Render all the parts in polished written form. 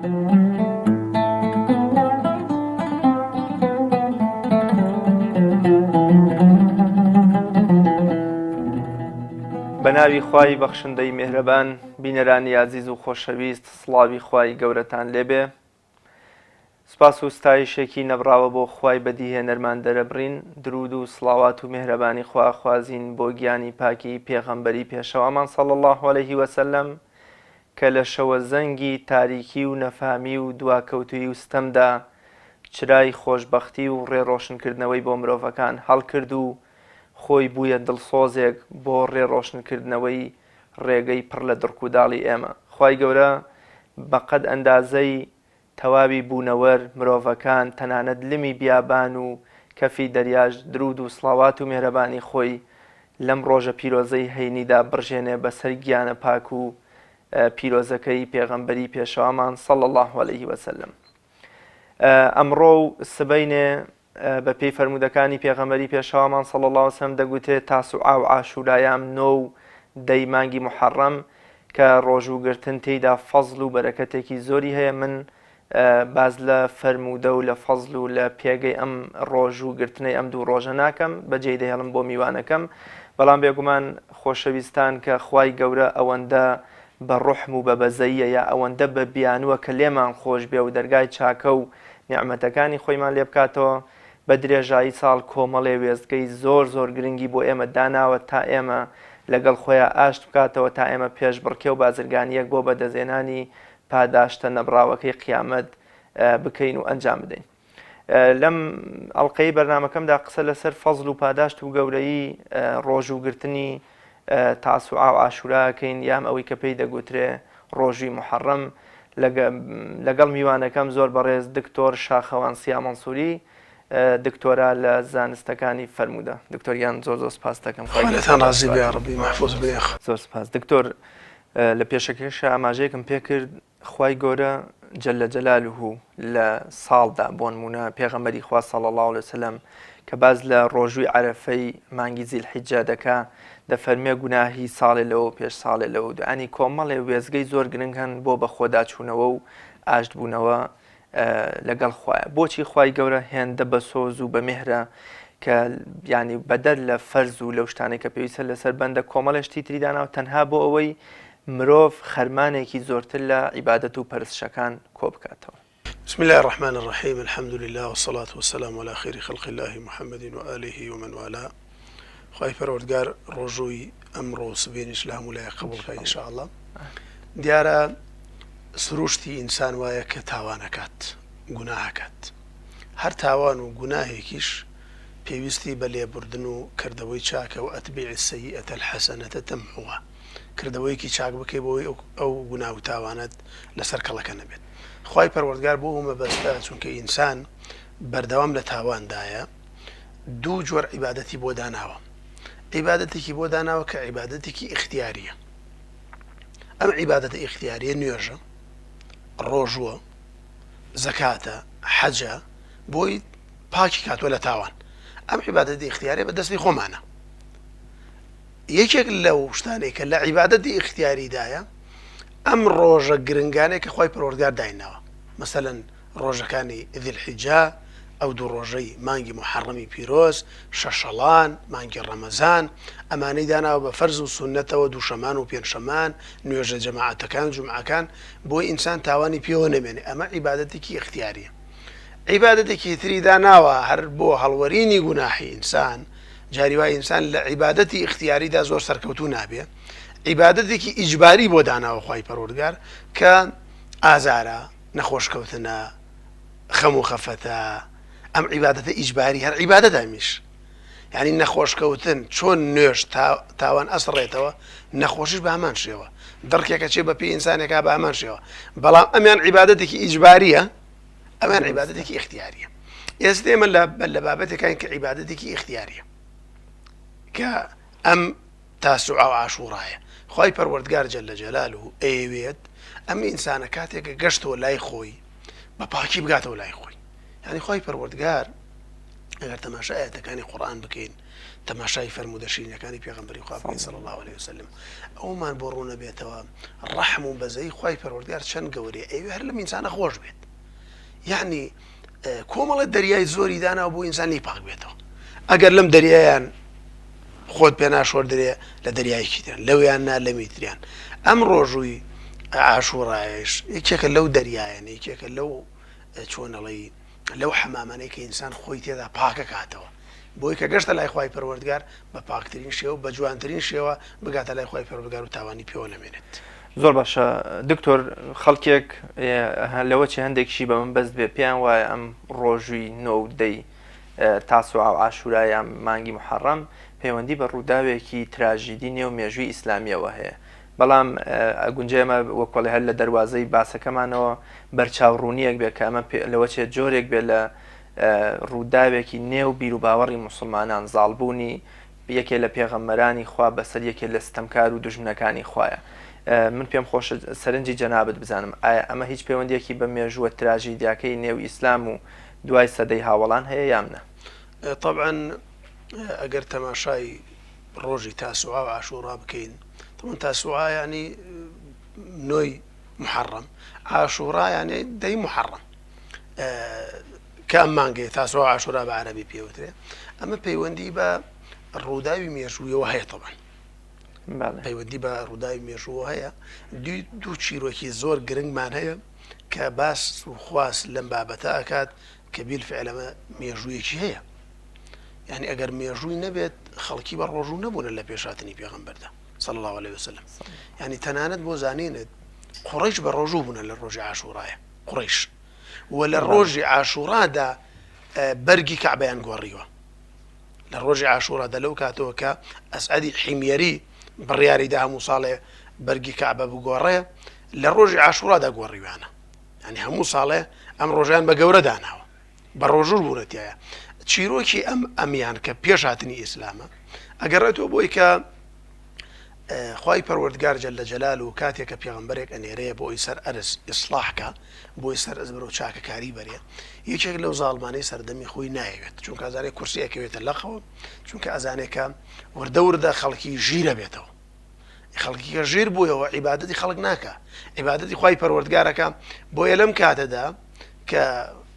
بە ناوی خوای بەخشندەی مێهرەبان بینەرانی ئازیز و خۆشەویست سڵاوی خوای گەورەتان لێبێ سپاس و ستایشێکی نەبڕاوە بۆ خوای بەدیهێنەرمان دەرەبڕین، دروود و سڵاوات و مێهرەبانی خوا ئەخوازین بۆ گیانی پاکی پێغەمبەری پێشەوامان صلی اللە علیه وسلم کە لە شەوەزەنگی تاریکی و نەفامی و دواکەوتویی و ستەمدا چرای خۆشبەختی و ڕێ ڕۆشنکردنەوەی بۆ مرۆڤەکان هەڵکرد و خۆی بوویە دڵسۆزێک بۆ ڕێ ڕۆشنکردنەوەی ڕێگەی پڕ لە دڕکوداڵی ئێمە. خوای گەورە بە قەد ئەندازەی تەواوی بوونەوەر، مرۆڤەکان، تەنانەت لمی بیابان و کەفی دەریاش دروود و سڵاوات و مێهرەبانی خۆی لەم ڕۆژە پیرۆزەی هەینیدا بڕژێنێ بەسەر گیانە پاک و پیرۆزەکەی پێغەمبەری پێشەوامان صلی اللە علیه وسلم. ئەمڕۆ و سبەینێ بە پێی فەرموودەکانی پێغەمبەری پێشەوامان صلی اللە علیه وسلم دەگوترێت تاسوعا و عاشورایام نۆ و دەی مانگی محەڕەم کە ڕۆژوو گرتن تێیدا فەزل و بەرەکەتێکی زۆری هەیە من باز لە فەرموودە و لە فەزل و لە پێگەی ئەم ڕۆژوو گرتنەی ئەم دوو ڕۆژە ناکەم بەجێی دەهێڵم بۆ میوانەکەم بەڵام بێگومان خۆشەویستان کە خوای گەورە ئەوەندە بە ڕوحم و بە بەزەییە یا ئەوەندە بە بیانووە کە لێمان خۆش بێ و دەرگای چاکە و نیعمەتەکانی خۆیمان لێ بکاتەوە، بە درێژایی ساڵ کۆمەڵێ وێستگەی زۆر زۆر گرنگی بۆ ئێمە داناوە تا ئێمە لەگەڵ خۆیا ئاشت بکاتەوە، تا ئێمە پێشبڕکێ و بازرگانییەک بۆ بەدەستهێنانی پاداشتە نەبڕاوەکەی قیامەت بکەین و ئەنجام بدەین. لەم ئەڵقەی بەرنامەکەمدا قسە لەسەر فەزل و پاداشت و گەورەیی ڕۆژوو گرتنی تاسوعا و عاشوراکەین یام ئەوەی کە پێی دەگوترێ ڕۆژووی محەڕەم لەگەڵ میوانەکەم زۆر بەڕێز دکتۆر شاخەوان سیا مەنسووری دکتۆرا لە زانستەکانی فەرموودە دکتۆر گیان زۆر زۆر سپاس دەکەم خوای گەورە لێتان ڕازی بێ یاڕەبی مەحفوز بێ. زۆر سپاس دکتۆر لە پێشەکەشا ئاماژەیەکم پێکرد خوای گەورە جل جلالە لە ساڵدا بۆنمونە پێغەمبەری خوا صلی اللە علیە وسلم کە باس لە ڕۆژووی عەرەفەی مانگی ذی الحجە دەکا دەفەرمێ گوناهی ساڵێ لەوە پێش ساڵێ لەوە دو ینی کۆمەڵێ وێزگەی زۆر گرنگ هەن بۆ بەخۆداچوونەوە و ئاشتبوونەوە لەگەڵ خوایە بۆچی خوای گەورە هێندە بە سۆز و بە مێهرە کە ینی بەدەر لە فەرز و لەو شتانەی کە پێویستە لەسەر بەندە کۆمەڵێ شتی تری داناوە تەنها بۆ ئەوەی مرۆڤ خەرمانێکی زۆرتر لە عیبادەت و پەرستشەکان کۆبکاتەوە. بسم اللە الرحمن الرحیم الحمد للە والصلاة والسلام علی خیر خلق اللە محمد و آله و من والاه خوای پەروەردگار ڕۆژووی ئەمڕۆ و سبەینیش لە هەموو لایەک قبوڵ کە ان شاء اللە دیارە سروشتی ئینسان وایە کە تاوانەکات گوناهەکات هەر تاوان و گوناهێکیش پێویستی بە لێبوردن و کردەوەی چاکە و اتبع السیئة الحسنة تمحوها کردەوەیەکی چاک بکەی بۆی ئەو گوناه و تاوانەت لەسەر کەڵەکە نەبێت خوای پەروەردگار بۆ ئەو مەبەستە چونکە ئینسان بەردەوام لە تاواندایە دوو جۆر عیبادەتی بۆ داناوە عیبادەتێکی بۆ داناوە کە عیبادەتێکی ئیختیاریە ئەم عیبادەتە ئیختیاریە نوێژە ڕۆژووە زەکاتە حەجە بۆی پاکی کاتوە لە تاوان ئەم عیبادەتی ئیختیاریە بە دەستی خۆمانە یەکێک لەو شتانەی کە لە عیبادەتی ئیختیاریدایە ئەم ڕۆژە گرنگانەیە کە خوای پەروەردگار دایناوە مەسەلەن ڕۆژەکانی ذی الحجە ئەو دوو ڕۆژەی مانگی موحەڕەمی پیرۆز شەشەڵان مانگی ڕەمەزان ئەمانەی داناوە بە فەرز و سوننەتەوە دووشەمان و پێنجشەمان نوێژە جەماعەتەکان جومعەکان بۆی ئینسان تاوانی پێوە نەمێنێ ئەمە عیبادەتێکی ئیختیاریە عیبادەتێکی تری داناوە هەر بۆ هەڵوەرینی گوناحی ئینسان جاری وایە ئینسان لە عیبادەتی ئیختیاریدا زۆر سەرکەوتوو نابێ عیبادەتێکی ئیجباری بۆ داناوە خوای پەروەردگار کە ئازارە نەخۆشکەوتنە خەم و خەفەتە ئەم عیبادەتە ئیجباری هەر عیبادەتە ئەمیش یعنی نەخۆشکەوتن چۆن نوێژ تاوان ئەسڕێتەوە نەخۆشیش بە هەمان شێوە دڕکێکە چێ بە پێی ئینسانێکا بە هەمان شێوە بەڵام ئەمیان عیبادەتێکی ئیجباریە ئەمان عیبادەتێکی ئیختیاریە ئێستا ئێمە لە لە بابەتێکین کە عیبادەتێکی ئیختیاریە کە ئەم تاسوعا و عاشوڕایە خوای پەروەردگار جل جلاله ئەیەوێت ئەم ئینسانە کاتێک گەشتەوە لای خۆی بە پاکی بگاتەوە لای خۆی یعنی خوای پەروەردگار. ئەگەر تەماشای ئایەتەکانی قورئان بکەین، تەماشای فەرموودە شیرینەکانی پێغەمبەری خوا بکەین صلی اللە علیه وسلم، ئەوەمان بۆ ڕوون ئەبێتەوە ڕەحم و بەزەیی خوای پەروەردگار چەند گەورەیە، ئەیەوێ هەر لەم ئینسانە خۆش بێت. یەعنی کۆمەڵێ دەریای زۆری داناوە بۆ ئینسان لێی پاک بێتەوە. ئەگەر لەم دەریایان خۆت پێ ناشۆردرێ لە دەریایەکی ترن، لەویان نا لەمی تریان. ئەم ڕۆژووی عاشوورایەش یەکێکە لەو دەریایانە، یەکێکە لەو چۆن ئەڵێی لەو حەمامانەی کە ئینسان خۆی تێدا پاکەکاتەوە بۆی کە گەشتە لای خوای پەروەردگار بە پاکترین شێوە بە جوانترین شێوە بگاتە لای خوای پەروەردگار و تاوانی پێوە نەمێنێت. زۆر باشە دکتۆر خەڵکێک لەوە چێ هەندێکیشی بە مەبەست بێ پێیان وایە ئەم ڕۆژووی نۆ و دەی تاسوعا و عاشورا یان مانگی محەڕەم پەیوەندی بە ڕووداوێکی تراژیدی نێو مێژووی ئیسلامیەوە هەیە بەڵام ئەگونجێ ئەمە وەک هەر لە دەروازەی باسەکەمانەوە بەرچاو ڕوونیەک بێت کە ئەمە لەوە چێت جۆرێک بێت لە ڕووداوێکی نێو بیروباوەڕی موسڵمانان زاڵبوونی یەکێ لە پێغەمبەرانی خوا بەسەر یەکێ لە ستەمکار و دوژمنەکانی خوایە. من پێم خۆشە سەرنجی جەنابت بزانم ئایا ئەمە هیچ پەیوەندیەکی بە مێژووە تراژیدیاکەی نێو ئیسلام و دوای سەدەی هاوەڵان هەیە یان نا؟ تەبعەن ئەگەر تەماشای ڕۆژی تاسوعا و عاشوڕا بکەین تەبعەن تاسوعا یعنی نۆی محەڕەم عاشوڕا یعنی دەی محەڕەم کە ئەم مانگەیە تاسوعا عاشوڕا بە عەرەبی پێوترێ ئەمە پەیوەندی بە ڕووداوی مێژوویەوە هەیە تەبعەن پەیوەندی بە ڕووداوی مێژووە هەیە دوو چیرۆکی زۆر گرنگمان هەیە کە باس و خواست لەم بابەتە ئەکات کە بیل فعلەمە مێژوویەکی هەیە یعنی ئەگەر مێژووی نەبێت خەڵکی بە ڕۆژوو نەبوونە لە پێشاتنی پێغەمبەردا صلی الله عليه وسلم یعنی تەنانەت بۆ زانینت قوڕیش بە ڕۆژوو بوونە لە ڕۆژی عاشوڕایە قوڕیش و لە ڕۆژی عاشوڕادا بەرگی کەعبەیان گۆڕیوە لە ڕۆژی عاشوڕادا لەو کاتەوە کە ئەسعەدی حیمیەری بڕیاریدا هەموو ساڵێ بەرگی کەعبە بگۆڕێ لە ڕۆژی عاشوڕادا گۆڕیوانە یعنی هەموو ساڵێ ئەم ڕۆژیان بە گەورە داناوە بە ڕۆژوو بوونە تایە چیرۆکی ئەم ئەمیان کە پێش هاتنی ئیسلامە ئەگەڕێتەوە بۆی کە خوای پەروەردگار جل جلال و کاتێک کە پێغەمبەرێک ئەنێرەیە بۆ ئەوی سەر ئەرز ئیسلاح کە بۆی سەر ئەرز بەرەو چاکەکاری بەرێ یەکێک لەو زاڵمانەی سەردەمی خۆی نایەوێت چونکە ئەزانێ کورسی ئەکەوێتە لەقەوە چونکە ئەزانێ کە وردە وردە خەڵکی ژیرە بێتەوە خەڵکی کە ژیر بوویەوە عیبادەتی خەڵک ناکا عیبادەتی خوای پەروەردگارەکە بۆیە لەم کاتەدا کە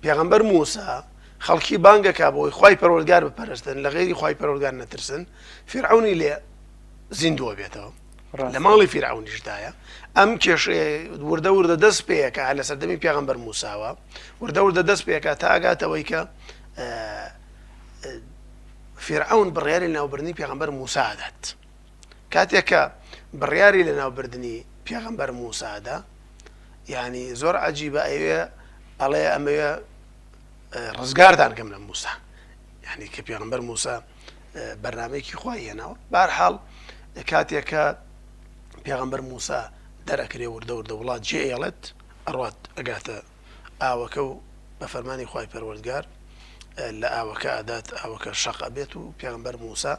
پێغەمبەر موسا خەڵکی بانگەکە بۆی خوای پەروەردگار بپەرستن لە غەیری خوای پەروەردگار نەترسن فیرعەونی لێ زیندووە بێتەوە لە ماڵی فیرعەونیشدایە ئەم کێشەیە وردە وردە دەست پێەکە لە سەردەمی پێغەمبەر موساوە وردە وردە دەست پێەکە تا ئاگاتەوەی کە فیرعەون بڕیاری ناوبردنی پێغەمبەر موسا دات کاتێک کە بڕیاری لەناوبردنی پێغەمبەر موسا دا یعنی زۆر عجیبە ئەوێ ئەڵێ ئەمەوێ ڕزگاردان کەم لە موسا یعنی کە پێغەمبەر موسا بەرنمەیەکی خۆی هێناوە بارحاڵ کاتێک کە پێغەمبەر موسا دەرەکرێ وردە وردە وڵات جێ ئێڵێت ئەڕات ئەگاتە ئاوەکە و بە فەرمانی خوای پەروەردگار لە ئاوەکە ئەدات ئاوەکە شەق ئەبێت و پێغەمبەر موسا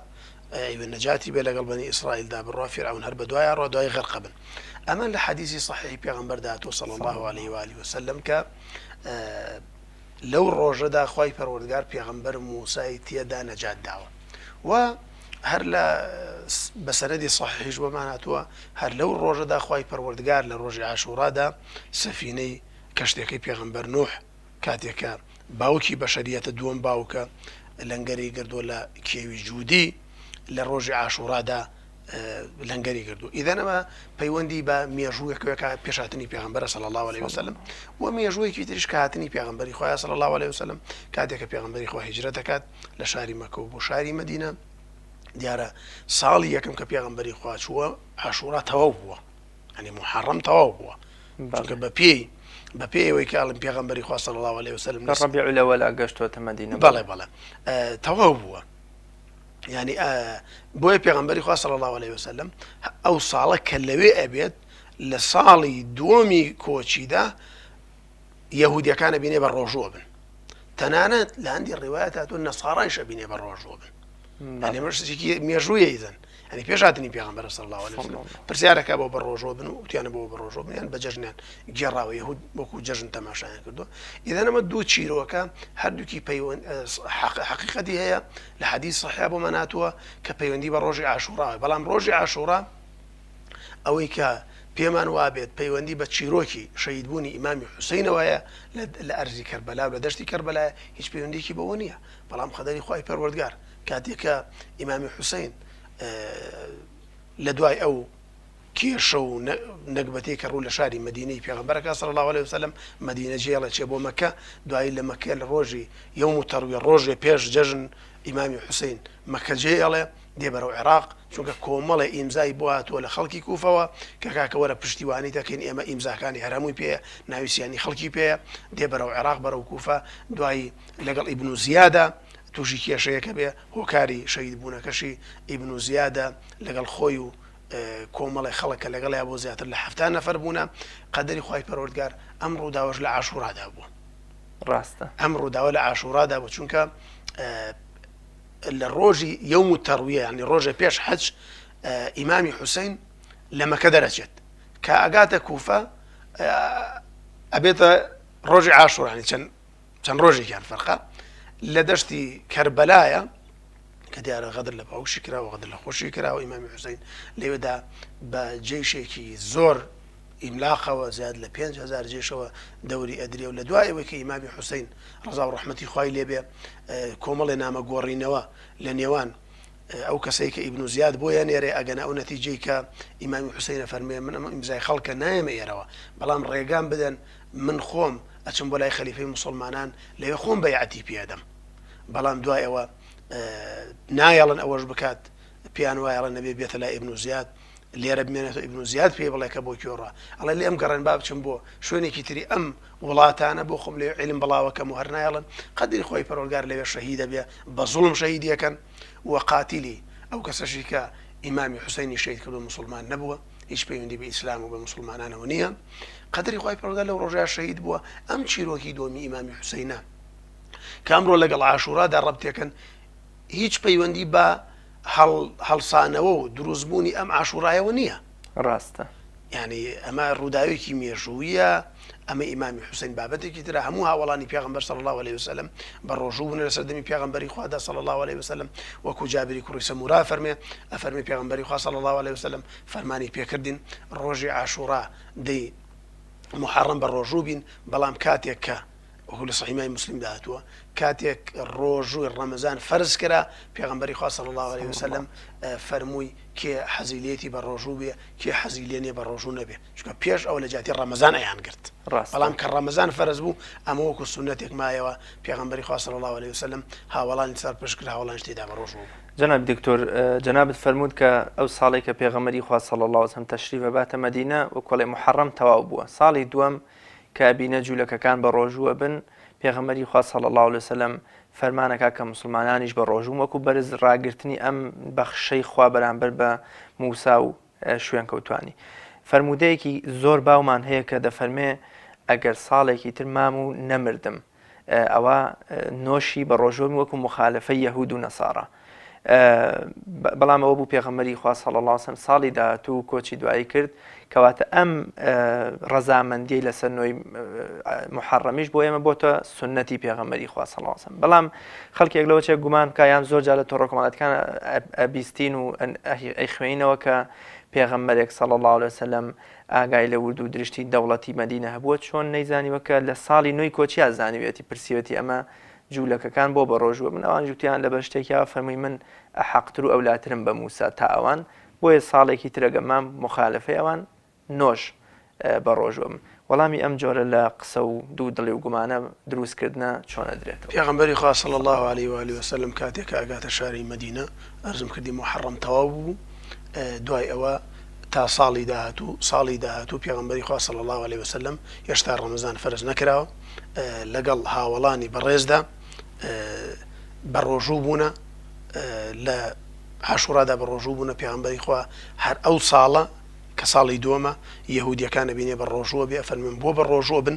ئەیوێ نەجاتی بێ لەگەڵ بەنی ئیسرائیلدا بڕوا فیرعەون هەر بەدوای ڕوا دوای غەرقە بن ئەمە لە حەدیسی صحیحی پێغەمبەردا هاتووە صلی الله علیه و آله وسلم کە لەو ڕۆژەدا خوای پەروەردگار پێغەمبەر موسای تێدا نەجات داوە و هەر لە بە سەنەدی صحیحیش بۆمان هاتووە هەر لەو ڕۆژەدا خوای پەروەردگار لە ڕۆژی عاشورادا سەفینەی کەشتیەکەی پێغەمبەر نوح کاتێک کە باوکی بەشەریەتە دووەم باوکە لەنگەری گردووە لە کێوی جودی لە ڕۆژی عاشورادا لەنگەری گردو ئیدەن ئەمە پەیوەندی بە مێژوویەکەوەکە پێشاتنی پێغمبەر صلی الله عليه وسلم و مێژوویەکی تریش کە هاتنی پێغمبەری خۆیان صلی الله عليه وسلم کاتێک کە پێغمبەری خۆ هیجرەت دەکات لە شاری مەکە و بۆ شاری مەدینە دیارە ساڵی یەکەم کە پێغمبەری خوا چووە عاشورا تەواو بووە یعنی محرم تەواو بووە چونکە بە پێی بە پێی ئەوەی کە ئەڵم پێغەمبەری خوا صلی الله علیه وسلم لە ڕەبیع الاول گەشتۆتە مەدینە بەڵێ بەڵێ تەواو بووە یعنی بۆیە پێغەمبەری خوا صلی الله علیه وسلم ئەو ساڵە کە لەوێ ئەبێت لە ساڵی دووەمی کۆچیدا یەهودیەکان ئەبینێ بە ڕۆژووە بن تەنانەت لە هەندی ڕیوایەت هاتووە نەسارایش ئەبینێ بە ڕۆژووە بن یعنی ئەمە شتێکی مێژوویە ئیزن. یعنی پێش هاتنی پێغەمبەر صلی الله علیه وسلم پرسیارەکە بۆ بە ڕۆژوە بن و وتیانە بۆ بە ڕۆژوە بن یان بە جەژنیان گێڕاوە یهود وەکو جەژن تەماشایان کردووە ئیذن ئەمە دوو چیرۆکە هەردووکی پەیوەند حەقیقەتی هەیە لە حەدیث صحیح بۆمان هاتووە کە پەیوەندی بە ڕۆژی عاشوراوە بەڵام ڕۆژی عاشورا ئەوەی کە پێمان وابێت پەیوەندی بە چیرۆکی شەهیدبوونی ئیمامی حوسینەوە هەیە لە ئەرزی کەربەلا و لە دەشتی کەربەلایە هیچ پەیوەندیکی بەوە نییە بەڵام قەدەری خوای پەروەردگار کاتێک کە ئیمامی حوسین لە دوای ئەو کێشە و نەگبەتەی کە ڕوو لە شاری مەدینەی پێغەمبەرەکە صلی الله علیه وسلم مەدینە جێڵێ چێ بۆ مەکە دوایی لە مەکە لە ڕۆژی یوم تەرویە ڕۆژێ پێش جەژن ئیمامی حوسین مەکە جێڵێ دێ بەرەو عێراق چونکە کۆمەڵێ ئیمزای بۆ هاتووە لە خەڵکی کوفەوە کە کاکە وەرە پشتیوانی دەکەین ئێمە ئیمزاکانی هەر هەمووی پێیە ناوی سیانی خەڵکی پێیە دێ بەرەو عێراق بەرەو کوفە دوایی لەگەڵ ئیبن زیادە تووشی کێشەیەکە بێ هۆکاری شەهید بوونەکەشی ئیبن زیادە لەگەڵ خۆی و کۆمەڵی خەڵک کە لەگەڵیا بۆ زیاتر لە 70 نەفەر بوونە قەدەری خوای پەروەردگار ئەم ڕووداوەش لە عاشورادا بوو ڕاستە ئەم ڕووداوە لە عاشورادا بوو چونکە لە ڕۆژی یوم التەرویە یانی ڕۆژێ پێش حەج ئیمامی حوسین لە مەکە دەرەچێت کە ئەگاتە کوفە ئەبێتە ڕۆژی عاشورانی چەند چەند ڕۆژێکیان فەرقە لە دەشتی کەربەلایە کە دیارە غەدر لە باوشی کراوە غەدر لە خۆشی کراوە ئیمامی حوسین لەوێدا بە جێشێکی زۆر ئیملاقەوە زیاد لە 5000 جێشەوە دەوری ئەدرێ و لە دوای ئەوەی کە ئیمامی حوسین ڕەزا و ڕەحمەتی خوای لێ بێ کۆمەڵێ نامە گۆڕینەوە لە نێوان ئەو کەسەی کە ئیبن زیاد بۆیە نێرێ ئەگەنە ئەو نەتیجەی کە ئیمامی حوسینە فەرمێ من ئەمە ئیمزای خەڵکە نایەمە ئێرەوە بەڵام ڕێگام بدەن من خۆم ئەچم بۆ لای خەلیفەی موسڵمانان لەوێ خۆم بەیعەتی پێدەم بەڵام دوای ئەوە نایەڵن ئەوەش بکات پێیان وایەڵە نەبێ بێتە لای ئیبن زیاد لێرە بمێنێتەوە ئیبن زیاد پێی بڵێ کە بۆ کوێ ڕا ئەڵێ لێم گەڕێن با بچم بۆ شوێنێکی تری ئەم وڵاتانە بۆ خۆم لێ عیلم بڵاوەکەم و هەر نایەڵن قەدری خۆی پەروەردگار لەوێ شەهیدە بێ بە زوڵم شەهیدیەکەن و قاتیلی ئەو کەسەشی کە ئیمامی حوسینی شەهید کردو موسڵمان نەبووە هیچ پەیوەندی بە ئیسلام و بە موسڵمانانەوە نییە قەدری خوای پەروەردگار لەو ڕۆژەیا شەهید بووە ئەم چیرۆکی دووەمی ئیمامی حوسینە کە ئەمڕۆ لەگەڵ عاشورادا ڕەبتێکن هیچ پەیوەندی بە هەڵسانەوە و دروستبوونی ئەم عاشورایەوە نییە. ڕاستە. یانی ئەمە ڕووداوێکی مێژوویە، ئەمە ئیمامی حوسەین بابەتێکی ترە، هەموو هاوەڵانی پێغەمبەر صلی اللە علیە وسلم بە ڕۆژوو بوونە لە سەردەمی پێغەمبەری خوادا صلی اللە علیە وسلم، وەکو جابری کوڕی سەمورە ئەفەرمێ، ئەفەرمێ پێغەمبەری خوا صلی اللە علیە وسلم فەرمانی پێکردین ڕۆژی عاشورا دەی موحەڕەم بە ڕۆژوو بین، بەڵام کاتێک کە وەکو لە صحیح مسلمدا هاتووە کاتێک ڕۆژووی ڕەمەزان فەرز کرا پێغەمبەری خوا صلی اللە علیه وسلم فەرمووی کێ حەزی لێتی بە ڕۆژوو بێ کێ حەزی لێ نیە بە ڕۆژوو نەبێ چونکە پێش ئەوە لە جیاتی ڕەمەزان ئەیان گرت بەڵام کە ڕەمەزان فەرز بوو ئەمە وەکو سوننەتێک مایەوە پێغەمبەری خوا صلی اللە علیه وسلم هاوەڵانی سەر پشت کرد هاوەڵانیش تێدا بە ڕۆژوو بوون. جەنابی دکتۆر جەنابت فەرمووت کە ئەو ساڵەی کە پێغەمبەری خوا صلی اللە علیه وسلم تەشریف ئەباتە مەدینە وەکو ئەڵێ موحەڕەم تەواو بووە ساڵی دووەم کە ئەبینە جوولەکەکان بە ڕۆژوو ئەبن، پێغەمبەری خوا صلی اللە علیە وسلم فەرمان ئەکا کە موسڵمانانیش بە ڕۆژوون وەکو بەرز ڕاگرتنی ئەم بەخششەی خوا بەرامبەر بە موسا و شوێنکەوتوانی. فەرموودەیەکی زۆر باومان هەیە کە دەفەرمێ ئەگەر ساڵێکی تر مام و نەمردم ئەوا نۆشی بە ڕۆژووم وەکو مخالفەی یەهود و نەسارا. بەڵام ئەوە بوو پێغەمبەری خوا صلی اللە علیه وسلم ساڵی داهاتوو کۆچی دوایی کرد کەواتە ئەم ڕەزامەندیەی لەسەر نۆی محەڕەمیش بۆ ئێمە بۆتە سنەتی پێغەمبەری خوا صلی اللە علیه وسلم بەڵام خەڵکێک لەوە چێ گومان بکە یان زۆر جار لە تۆڕە کۆمەڵایەتیەکان ئەبیستین و ئەیخوێنینەوە کە پێغەمبەرێک صلی اللە علیه وسلم ئاگای لە ورد و درشتی دەوڵەتی مەدینە هەبووە چۆن نەیزانیوە کە لە ساڵی نوێی کۆچیا زانیویەتی پرسیوەتی ئەمە جوولەکەکان بۆ بەڕۆژووە بن؟ ئەوانیش وتیان لەبەر شتێکیەوە فەرمووی من ئەحەقتر و ئەولاترم بە موسا تا ئەوان، بۆیە ساڵێکی تر ئەگەر مام موخالەفەی ئەوان نۆش بەڕۆژووە بم. وەڵامی ئەم جۆرە لە قسە و دوودڵی و گومانە دروست کردنە چۆن ئەدرێتەوە؟ پێغەمبەری خوا صلی اللە علیه و آله وسلم کاتێک کە ئەگاتە شاری مەدینە ئەرزم کردی موحەڕەم تەواو بوو دوای ئەوە تا ساڵی داهاتوو ساڵی داهاتوو پێغەمبەری خوا صلی اللە علیه وسلم هێشتا ڕەمەزان فەرز نەکراوە لەگەڵ هاوەڵانی بەڕێزدا بە ڕۆژوو بوونە لە عاشورادا بە ڕۆژوو بوونە پێغەمبەری خوا هەر ئەو ساڵە کە ساڵی دووەمە یەهودیەکان ئەبینێ بە ڕۆژووە بێ ئەفەرموون بۆ بە ڕۆژووە بن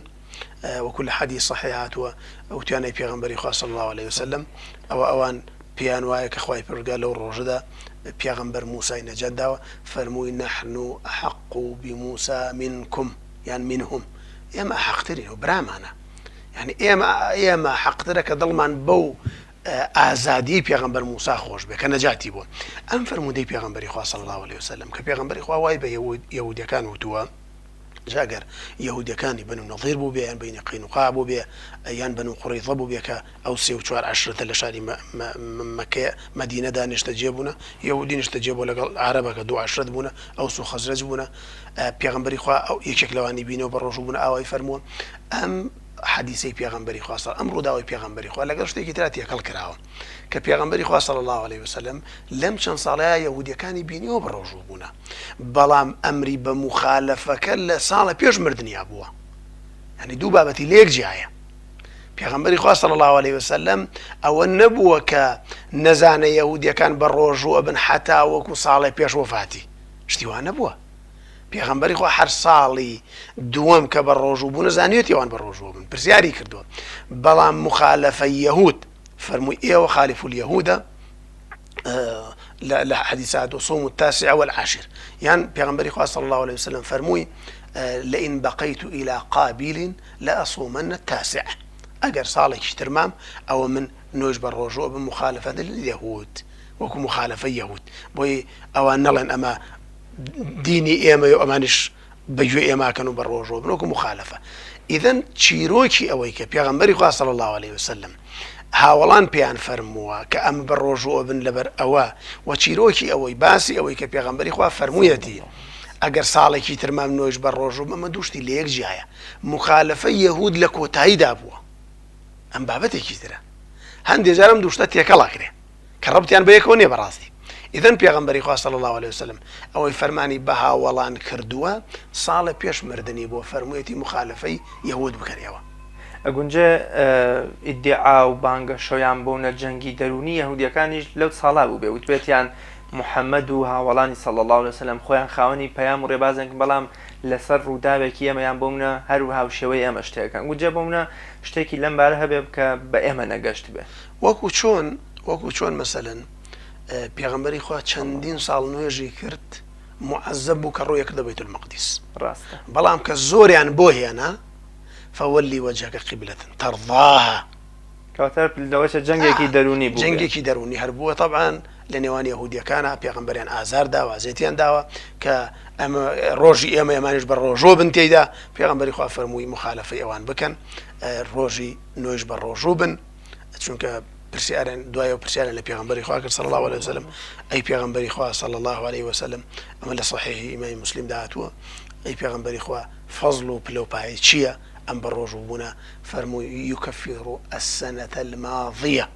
وەکو لە حەدیث صحیح هاتووە وتیانەی پێغەمبەری خوا صلی الله علیه وسلم ئەوە ئەوان پێیان وایە کە خوای پەروەردگار لەو ڕۆژەدا. پێغەمبەر موسای نەجات داوە فەرمووی نحن احق بموسی منکم یان منهم ئێمە حەقترین و برامانە یعنی ئێمە ئێمە حەقترە کە دڵمان بەو ئازادیی پێغەمبەر موسا خۆش بێ کە نەجاتی بووە. ئەم فەرموودەی پێغەمبەری خوا صلی اللە علیە وسلم کە پێغەمبەری خوا وای بە یەهودیەکان وتووە، جا گەر یەهودیەکانی بەنو نەضیر بووبێ یان بەنی قەینوقاع بووبێ یان بەنو قوڕەیظە بووبێ کە ئەو سێ و چوار عەشرەتە لە شاری مەککە مەدینەدا نیشتەجێ بوونە، یەهودی نیشتەجێ بووە لەگەڵ عەرەبە کە دوو عەشرەت بوونە، ئەوس و خەزرەج بوونە، پێغەمبەری خوا ئەو یەکێک لەوانی بینیوە بە ڕۆژوو بوونە ئاوای فەرمووە. ئەم حەدیسەی پێغەمبەری خوا صلی ئەم ڕووداوەی پێغەمبەری خوا لەگەڵ شتێکی ترا تێکەڵ کراوە کە پێغەمبەری خوا صلی اللە علیه وسلم لەم چەند ساڵەیە یەهودیەکانی بینیوە بە ڕۆژوو بوونە بەڵام ئەمری بە موخالەفەکە لە ساڵە پێش مردنیا بووە یعنی دوو بابەتی لێک جیایە پێغەمبەری خوا صلی الله علیه وسلم ئەوە نەبووە کە نەزانە یەهودیەکان بە ڕۆژوو ئەبن حتا وەکو ساڵێ پێش وەفاتی شتی وا نەبووە پێغەمبەری خوا هەر ساڵی دووەم کە بە ڕۆژوو بوونە زانیوێتی ئەوان بە ڕۆژوو بن پرسیاری کردووە بەڵام مخالفە یەهود فەرمووی ئێوە خالف اليهودە لە حەدیثات وصوم التاسع والعاشر یان پێغەمبەری خوا صلی الله عليه وسلم فەرمووی لئن بقيت إلى قابيل لأصومن التاسع ئەگەر ساڵێکی ترمام ئەوە من نۆژ بە ڕۆژوو بم مخالفە لليهود وەکو مخالفە یەهود بۆی ئەوان نەڵێن ئەمە دینی ئێمەیە و ئەمانیش بە گوێ ئێماکەن و بە ڕۆژەوە بن وەکو مخالفە. ئیذن چیرۆکی ئەوەی کە پێغەمبەری خوا صلی اللە علیه وسلم هاوەڵان پێیان فەرمووە کە ئەمە بە ڕۆژووە بن لەبەر ئەوە و چیرۆکی ئەوەی باسی ئەوەی کە پێغەمبەری خوا فەرموویەتی ئەگەر ساڵێکی تر مام نۆیش بە ڕۆژوو ئەمە دوو شتی لەیەک جیایە مخالفەی یەهود لە کۆتاییدا بووە ئەم بابەتێکی ترە هەندێ جار ئەم دوو شتە تێکەڵ ئەکرێ کە ڕەبتیان بەیەکەوە نیە بەڕاستی ئیذن پێغەمبەری خوا صلی اللە علیە وسلم ئەوەی فەرمانی بە هاوەڵان کردووە ساڵێ پێش مردنی بۆ فەرموویەتی موخالەفەی یەهود بکەن ئێوە. ئەگونجێ ئیدیعا و بانگەشەیان بۆنە جەنگی دەروونی یەهودیەکانیش لەو ساڵا بووبێ وتبێتیان محمد و هاوەڵانی صلی اللە علیە وسلم خۆیان خاوەنی پەیام و ڕێبازێکن بەڵام لەسەر ڕووداوێکی ئێمە یان بۆمنە هەر هاوشێوەی ئێمە شتێکن گونجێ بۆمنە شتێکی لەم بارە هەبێ کە بە ئێمە نەگەشتبێ. وەکو چۆن وەکو چۆن مەسەلەن پێغەمبەری خوا چەندین ساڵ نوێژی کرد معەزەب بوو کە ڕووی کردە بەیت المەقدیس ڕاستە بەڵام کە زۆریان بۆ هێنا فولی وجهک قبلة ترضاها کەواتە لەوەچە جەنگێکی دەروونی بوو جەنگێکی دەروونی هەر بووە طبعا لە نێوان یەهودیەکانە پێغەمبەریان ئازار داوە ئەزێتیان داوە کە ئەمە ڕۆژی ئێمە ئەمانیش بە ڕۆژۆ بن تێیدا پێغەمبەری خوا فەرمووی مخالفەی ئەوان بکەن ڕۆژی نۆیش بە ڕۆژوو بن چونکە پرسیارن دوایەوە پرسیارن لە پێغەمبەری خوا کرد صلی الله علیه وسلم ئەی پێغەمبەری خوا صلی الله علیه وسلم ئەمە لە صحیحی ئیمامی مسلم دا هاتووە ئەی پێغەمبەری خوا فەزڵ و پلە و پایەی چییە ئەم بە ڕۆژوو بوونە فەرمووی یکفر السنة الماضیە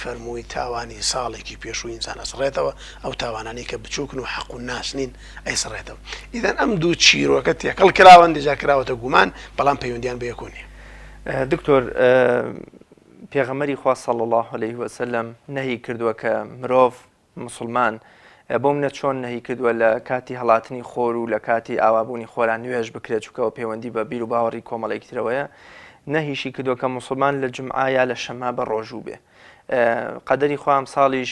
فەرمووی تاوانی ساڵێکی پێشووی ئینسان ئەسڕێتەوە ئەو تاوانانەی کە بچووکن و حەق و ناس نین ئەیسڕێتەوە ئیذن ئەم دوو چیرۆکە تێکەڵ کراون دیجا کراوەتە گومان بەڵام پەیوەندیان بە یەکۆ نییە دکتۆر پێغەمبەری خوا صلی اللە علیه وسلم نەهی کردووە کە مرۆڤ موسڵمان بۆ منە چۆن نەهی کردووە لە کاتی هەڵاتنی خۆر و لە کاتی ئاوابوونی خۆران نوێژ بکرێت چونکەوە پەیوەندی بە بیر و باوەڕی کۆمەڵێکی ترەوەیە نەهیشی کردووە کە موسڵمان لە جومعە یا لە شەممە بە ڕۆژوو بێ قەدەری خوا ئەمساڵیش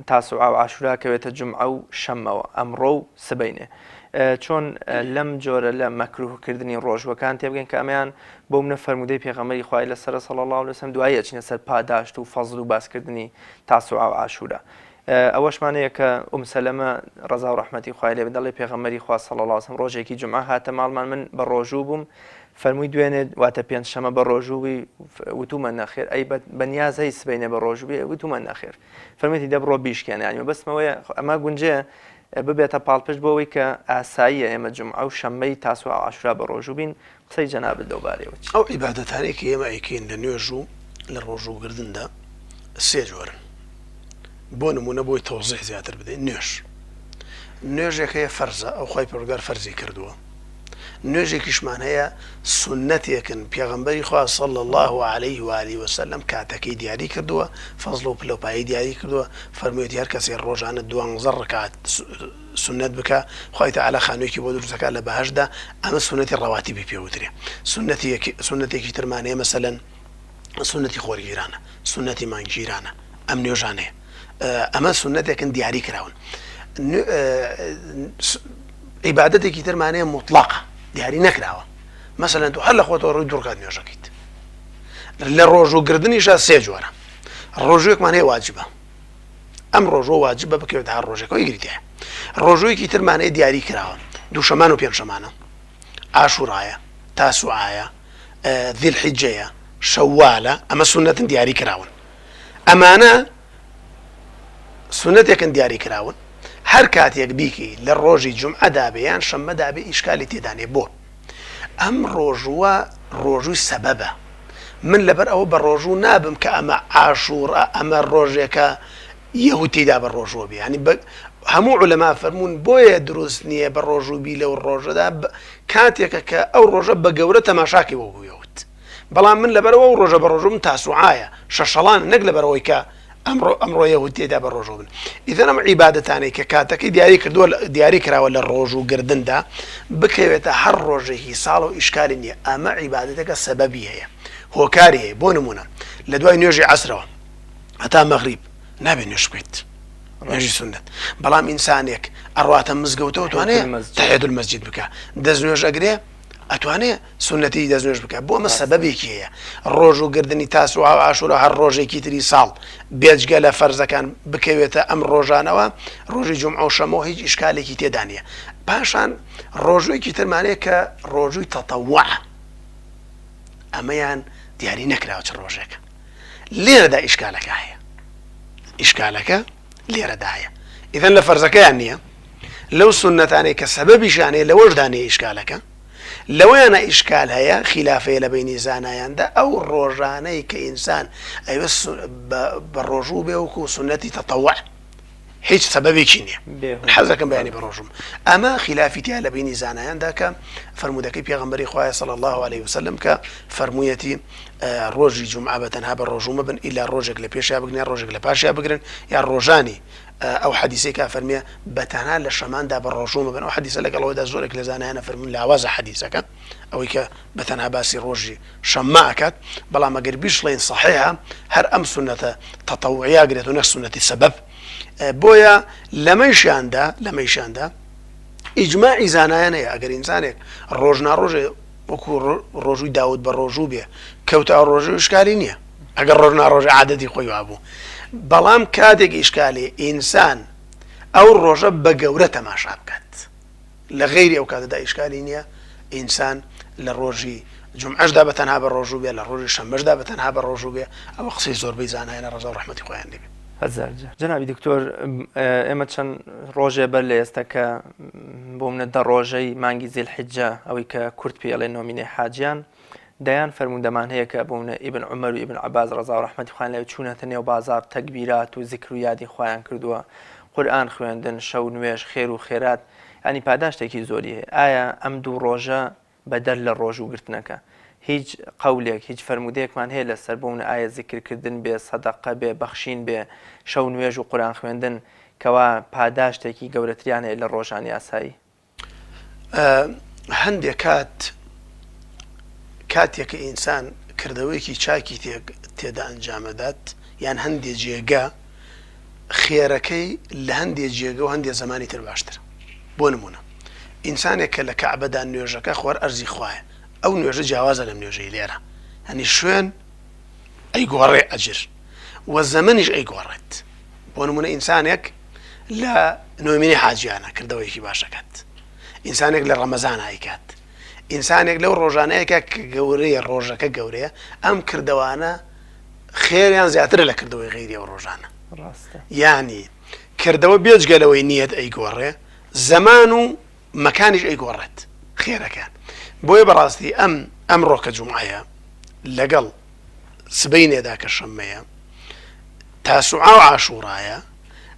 تاسوعا و عاشورا کەوێتە جومعە و شەممەوە ئەمڕۆ و سبەینێ چۆن لەم جۆرە لە مەکروهکردنی ڕۆژوەکان تێبگەن کە ئەمەیان بۆ منە فەرموودەی پێغەمبەری خوای لەسەر صلی الله علیه وسلم دوایی ئەچینە سەر پاداشت و فەزل و باسکردنی تاسوعا و عاشورا ئەوەشمان هەیە کە ئوم سەلەمە ڕەزا و ڕەحمەتی خوای لێ بێت دەڵێ پێغەمبەری خوا صلی الله علیه وسلم ڕۆژێکی جومعە هاتە ماڵمان من بە ڕۆژوو بووم فەرمووی دوێنێ واتە پێنجشەمە بە ڕۆژوو بووی وتومە نەخێر ئەی بە نیاز هەی سبەینێ بە ڕۆژوو بی وتومە نەخێر فەرموویەتی دە بڕۆ بیشکێنە یانی مەبەستمەوەیە ئەمە گونجێ ببێتە پاڵپشت بۆ ئەوەی کە ئاساییە ئێمە جومعە و شەممەی تاسوعا و عاشورا بە ڕۆژوو بین قسەی جەنابت لەو بارەیەوە چییە؟ ئەو عیبادەتانەی کە ئێمە ئەیکەین لە نوێژ و لە ڕۆژووگردندا سێ جۆرن بۆ نموونە بۆی تەوزیح زیاتر بدەین نوێژ نوێژێک هەیە فەرزە ئەو خوای پەروەردگار فەرزی کردووە نوێژێکیشمان هەیە سوننەتێکن پێغەمبەری خوا صلی اللە علیه و آله وسلم کاتەکەی دیاری کردووە فەزڵ و پلەوپایەی دیاری کردووە فەرموویەتی هەر کەسێ ڕۆژانە دوانزە ڕکات سوننەت بکا خوای تەعالا خانوویەکی بۆ دروست دەکات لە بەهەشتدا ئەمە سوننەتی ڕەواتیبی پێ وترێ سوننەتی سوننەتێکی ترمان هەیە مەسەلەن سوننەتی خۆرگیرانە سوننەتی مانگگیرانە ئەم نوێژانەیە. ئەمە سونەتێکن دیاری کراون. عیبادەتێکی ترمان هەیە موتڵەقە، دیاری نەکراوە. مەسەلەن تۆ هەر لە خۆتەوە ڕووی دوو ڕکات نوێژەکەیت. لە ڕۆژوو گرتنیشا سێ جۆرە. ڕۆژوویەکمان هەیە واجبە. ئەم ڕۆژووە واجبە بکەوێتە هەر ڕۆژێکەوە ئیگریتەیە. ڕۆژوویەکی ترمان هەیە دیاری کراوە. دووشەمان و پێنجشەمانە. عاشورایە، تاسوعایە، ذی الحجەیە، شەوالە، ئەمە سوننەتن دیاری کراون. ئەمانە سوننەتێکن دیاری کراون هەر کاتێک بیکەی لە ڕۆژی جومعەدا بێ یان شەممەدا بێ ئیشکالی تێدا نیە بۆ؟ ئەم ڕۆژووە ڕۆژووی سەبەبە من لەبەر ئەوە بە ڕۆژوو نابم کە ئەمە عاشوڕە ئەمە ڕۆژێکە یەهود تێیدا بە ڕۆژووە بێ یانی بە هەموو عولەما فەرموون بۆیە دروست نییە بە ڕۆژوو بی لەو ڕۆژەدا کاتێکە کە ئەو ڕۆژە بە گەورە تەماشاکەی وەکو یەهود بەڵام من لەبەرئەوە ئەو ڕۆژە بەڕۆژووم تاسوعایە، شەشەڵانە، نەک لەبەرئەوەی کە ئەمڕۆ ئەمڕۆ یەهود تێیدا بەڕۆژوو بن. ئیتر ئەم عیبادەتانەی کە کاتەکەی دیاری کردووە دیاری کراوە لە ڕۆژوو گردندا بکەوێتە هەر ڕۆژێکی ساڵ و ئیشکالی نییە، ئەمە عیبادەتێکە سەبەبی هەیە، هۆکاری هەیە، بۆ نموونە لە دوای نوێژی عەسرەوە هەتا مەغریب نابێ نوێژ بکەیت، نوێژی سوننەت، بەڵام ئینسانێک ئەڕواتە مزگەوتەوە توانێ تحیة المسجد بکا، دەست نوێژ ئەگرێ ئەتوانێ سوننەتی دەستنوێژ بکات بۆ ئەمە سەبەبێکی هەیە ڕۆژوو گردنی تاسوعا و عاشورا هەر ڕۆژێکی تری ساڵ بێجگە لە فەرزەکان بکەوێتە ئەم ڕۆژانەوە ڕۆژی جومعە و شەمۆ هیچ ئیشکالێکی تێدا نییە پاشان ڕۆژوویەکی ترمانەیە کە ڕۆژووی تەتەوع ئەمەیان دیاری نەکراوە چ ڕۆژێکە لێرەدا ئیشکالەکە هەیە ئیشکالەکە لێرەدا هەیە ئیذن لە فەرزەکەیان نییە لەو سوننەتانەی کە سەبەبیشیان هەیە لەوەشدا نییە ئیشکالەکە لەوەیانە ئیشکال هەیە خیلاف هەیە لە بەینی زانایاندا ئەو ڕۆژانەی کە ئینسان ئەوێ بە ڕۆژوو بێ وەکو سوننەتی تەتەوع هیچ سەبەبێکی نییە من حەزەکەم بەیانی بە ڕۆژوم ئەمە خلافی تیا لە بینی زانایاندا کە فەرموودەکەی پێغەمبەری خوایە صلی الله علیه وسلم کە فەرموویەتی ڕۆژی جومعە بە تەنها بە ڕۆژوو مەبن ئیلا ڕۆژێک لە پێشیا بگرن یا ڕۆژێک لە پاشیا بگرن یا ڕۆژانی ئەو حەدیسەی کە ئەفەرموێ بە تەنها لە شەماندا بە ڕۆژوو مەبن ئەو حەدیسە لەگەڵ ئەوەدا زۆرێک لە زانایان ئەفەرموون لاوازە حەدیسەکە ئەوەی کە بە تەنها باسی ڕۆژی شەممە ئەکات بەڵام ئەگەر بیشڵێین سەحیحە هەر ئەم سوننەتە تەتەوعیە ئەگرێت و نەک سوننەتی سەبەب بۆیە لەمەیشیاندا لەمەیشیاندا ئیجماعی زانایان هەیە ئەگەر ئینسانێک ڕۆژ ناڕۆژێ وەکو ڕۆژووی داود بە ڕۆژوو بێ کەوتە ئەو ڕۆژوو ئیشکالی نییە ئەگەر ڕۆژ ناڕۆژ عادەتی خۆی وابوو بەڵام کاتێک ئیشکالی ئینسان ئەو ڕۆژە بە گەورە تەماشا بکات لە غەیری ئەو کاتەدا ئیشکالی نییە ئینسان لە ڕۆژی جومعەشدا بە تەنها بە ڕۆژوو بێ لە ڕۆژی شەممەشدا بە تەنها بە ڕۆژوو بێ ئەوە قسەی زۆربەی زانایانە ڕەزا و ڕەحمەتی خۆیان لێ بێ. هەزار جار. جەنابی دکتۆر ئێمە چەند ڕۆژێ بەر لە ئێستا کە بۆ منە دە ڕۆژەی مانگی زیل حیجە ئەوەی کە کورد پێی ئەڵێ نۆمینەی حاجیان دەیان فەرموودەمان هەیە کە بۆ منە ئیبن عومەر و ئیبن عەباس ڕەزا و ڕەحمەتی خوایان لێ چوونەتە نێو بازاڕ تەکبیرات و زیکر و یادی خوایان کردووە قورئان خوێندن شەو نوێژ خێر و خێرات یانی پاداشتێکی زۆری هەیە ئایا ئەم دوو ڕۆژە بەدەر لە ڕۆژوو گرتنەکە هیچ قەولێک هیچ فەرموودەیەکمان هەیە لەسەر بۆ منە ئایا زیکر کردن بێ سەدەقە بێ بەخشین بێ شەو نوێژ و قورئان خوێندن کەوا پاداشتێکی گەورەتریان هەیە لە ڕۆژانی ئاسایی؟ هەندێک کات کاتێک کە ئینسان کردەوەیەکی چاکی تێدا ئەنجامەدات یان هەندێ جێگە خێرەکەی لە هەندێ جێگە و هەندێ زەمانی تر باشترە بۆ نمونە ئینسانێک کە لە کەعبەدا نوێژەکە خوار ئەرزی خوایە ئەو نوێژە جیاوازە لەم نوێژەی لێرە هەنی شوێن ئەیگۆڕێ ئەجر و زەمەنیش ئەیگۆڕێت بۆ نمونە ئینسانێک لە نۆمینی حاجیانە کردەوەیەکی باشەکات ئینسانێک لە ڕەمەزان ئایکات ئینسانێک لەو ڕۆژانەیەکە کە گەورەیە ڕۆژەکە گەورەیە ئەم کردەوانە خێریان زیاترە لە کردەوەی غەیری ئەو ڕۆژانە ڕاستە یانی کردەوە بێجگە لەوەی نیەت ئەیگۆڕێ زەمان و مەکانیش ئەیگۆڕێت خێرەکان بۆیە بەڕاستی ئەم ئەمڕۆ کە جومعەیە لەگەڵ سبەینێدا کە شەممەیە تاسوعا و عاشوڕایە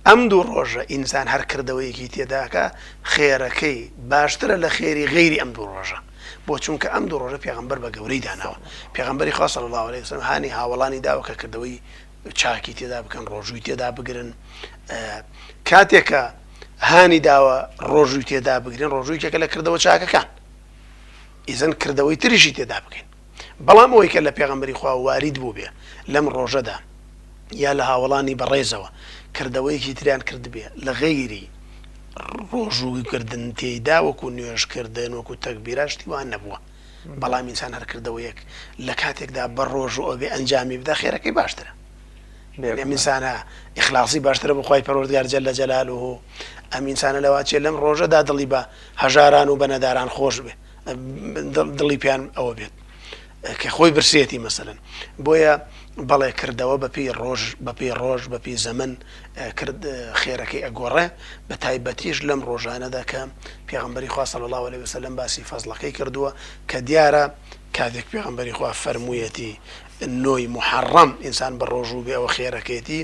ئەم دوو ڕۆژە ئینسان هەر کردەوەیەکی تێداکە خێرەکەی باشترە لە خێری غەیری ئەم دوو ڕۆژە بۆ چونکە ئەم دوو ڕۆژە پێغەمبەر بە گەورەی داناوە پێغەمبەری خوا صلی اللە علیه وسلم هانی هاوەڵانی داوە کە کردەوەی چاکی تێدا بکەن ڕۆژووی تێدا بگرن کاتێک کە هانی داوە ڕۆژووی تێدا بگرن ڕۆژووی کێکە لە کردەوە چاکەکان ئیزن کردەوەی تریشی تێدا بکەین بەڵام ئەوەی کە لە پێغەمبەری خوا وارید بووبێ لەم ڕۆژەدا یا لە هاوەڵانی بەڕێزەوە. کردەوەیەکی تریان کردبێ لە غەیری ڕۆژوو کردن تێیدا وەکو نوێژ کردن وەکو تەکبیرات شتی وا نەبووە بەڵام ئینسان هەر کردەوەیەک لە کاتێکدا بە ڕۆژوو ئەبێ ئەنجامی بدا خێرەکەی باشترە ئەم ئینسانە ئیخلاصی باشترە بۆ خوای پەروەردگار جل جلاله ئەم ئینسانە لەواچێ لەم ڕۆژەدا دڵی بە هەژاران و بە نەداران خۆش بێ دڵی پێیان ئەوە بێت کە خۆی برسێتی مەسەلەن بۆیە بەڵێ کردەوە بەپێی ڕۆژ بەپێی ڕۆژ بەپێی زەمەن کرد خێرەکەی ئەگۆڕێ بە تایبەتیش لەم ڕۆژانەدا کە پێغەمبەری خوا صلی الله علیه وسلم باسی فەزڵەکەی کردووە کە دیارە کاتێک پێغەمبەری خوا فەرموویەتی نۆی محەڕەم ئینسان بە ڕۆژوو بێ ئەوە خێرەکەیەتی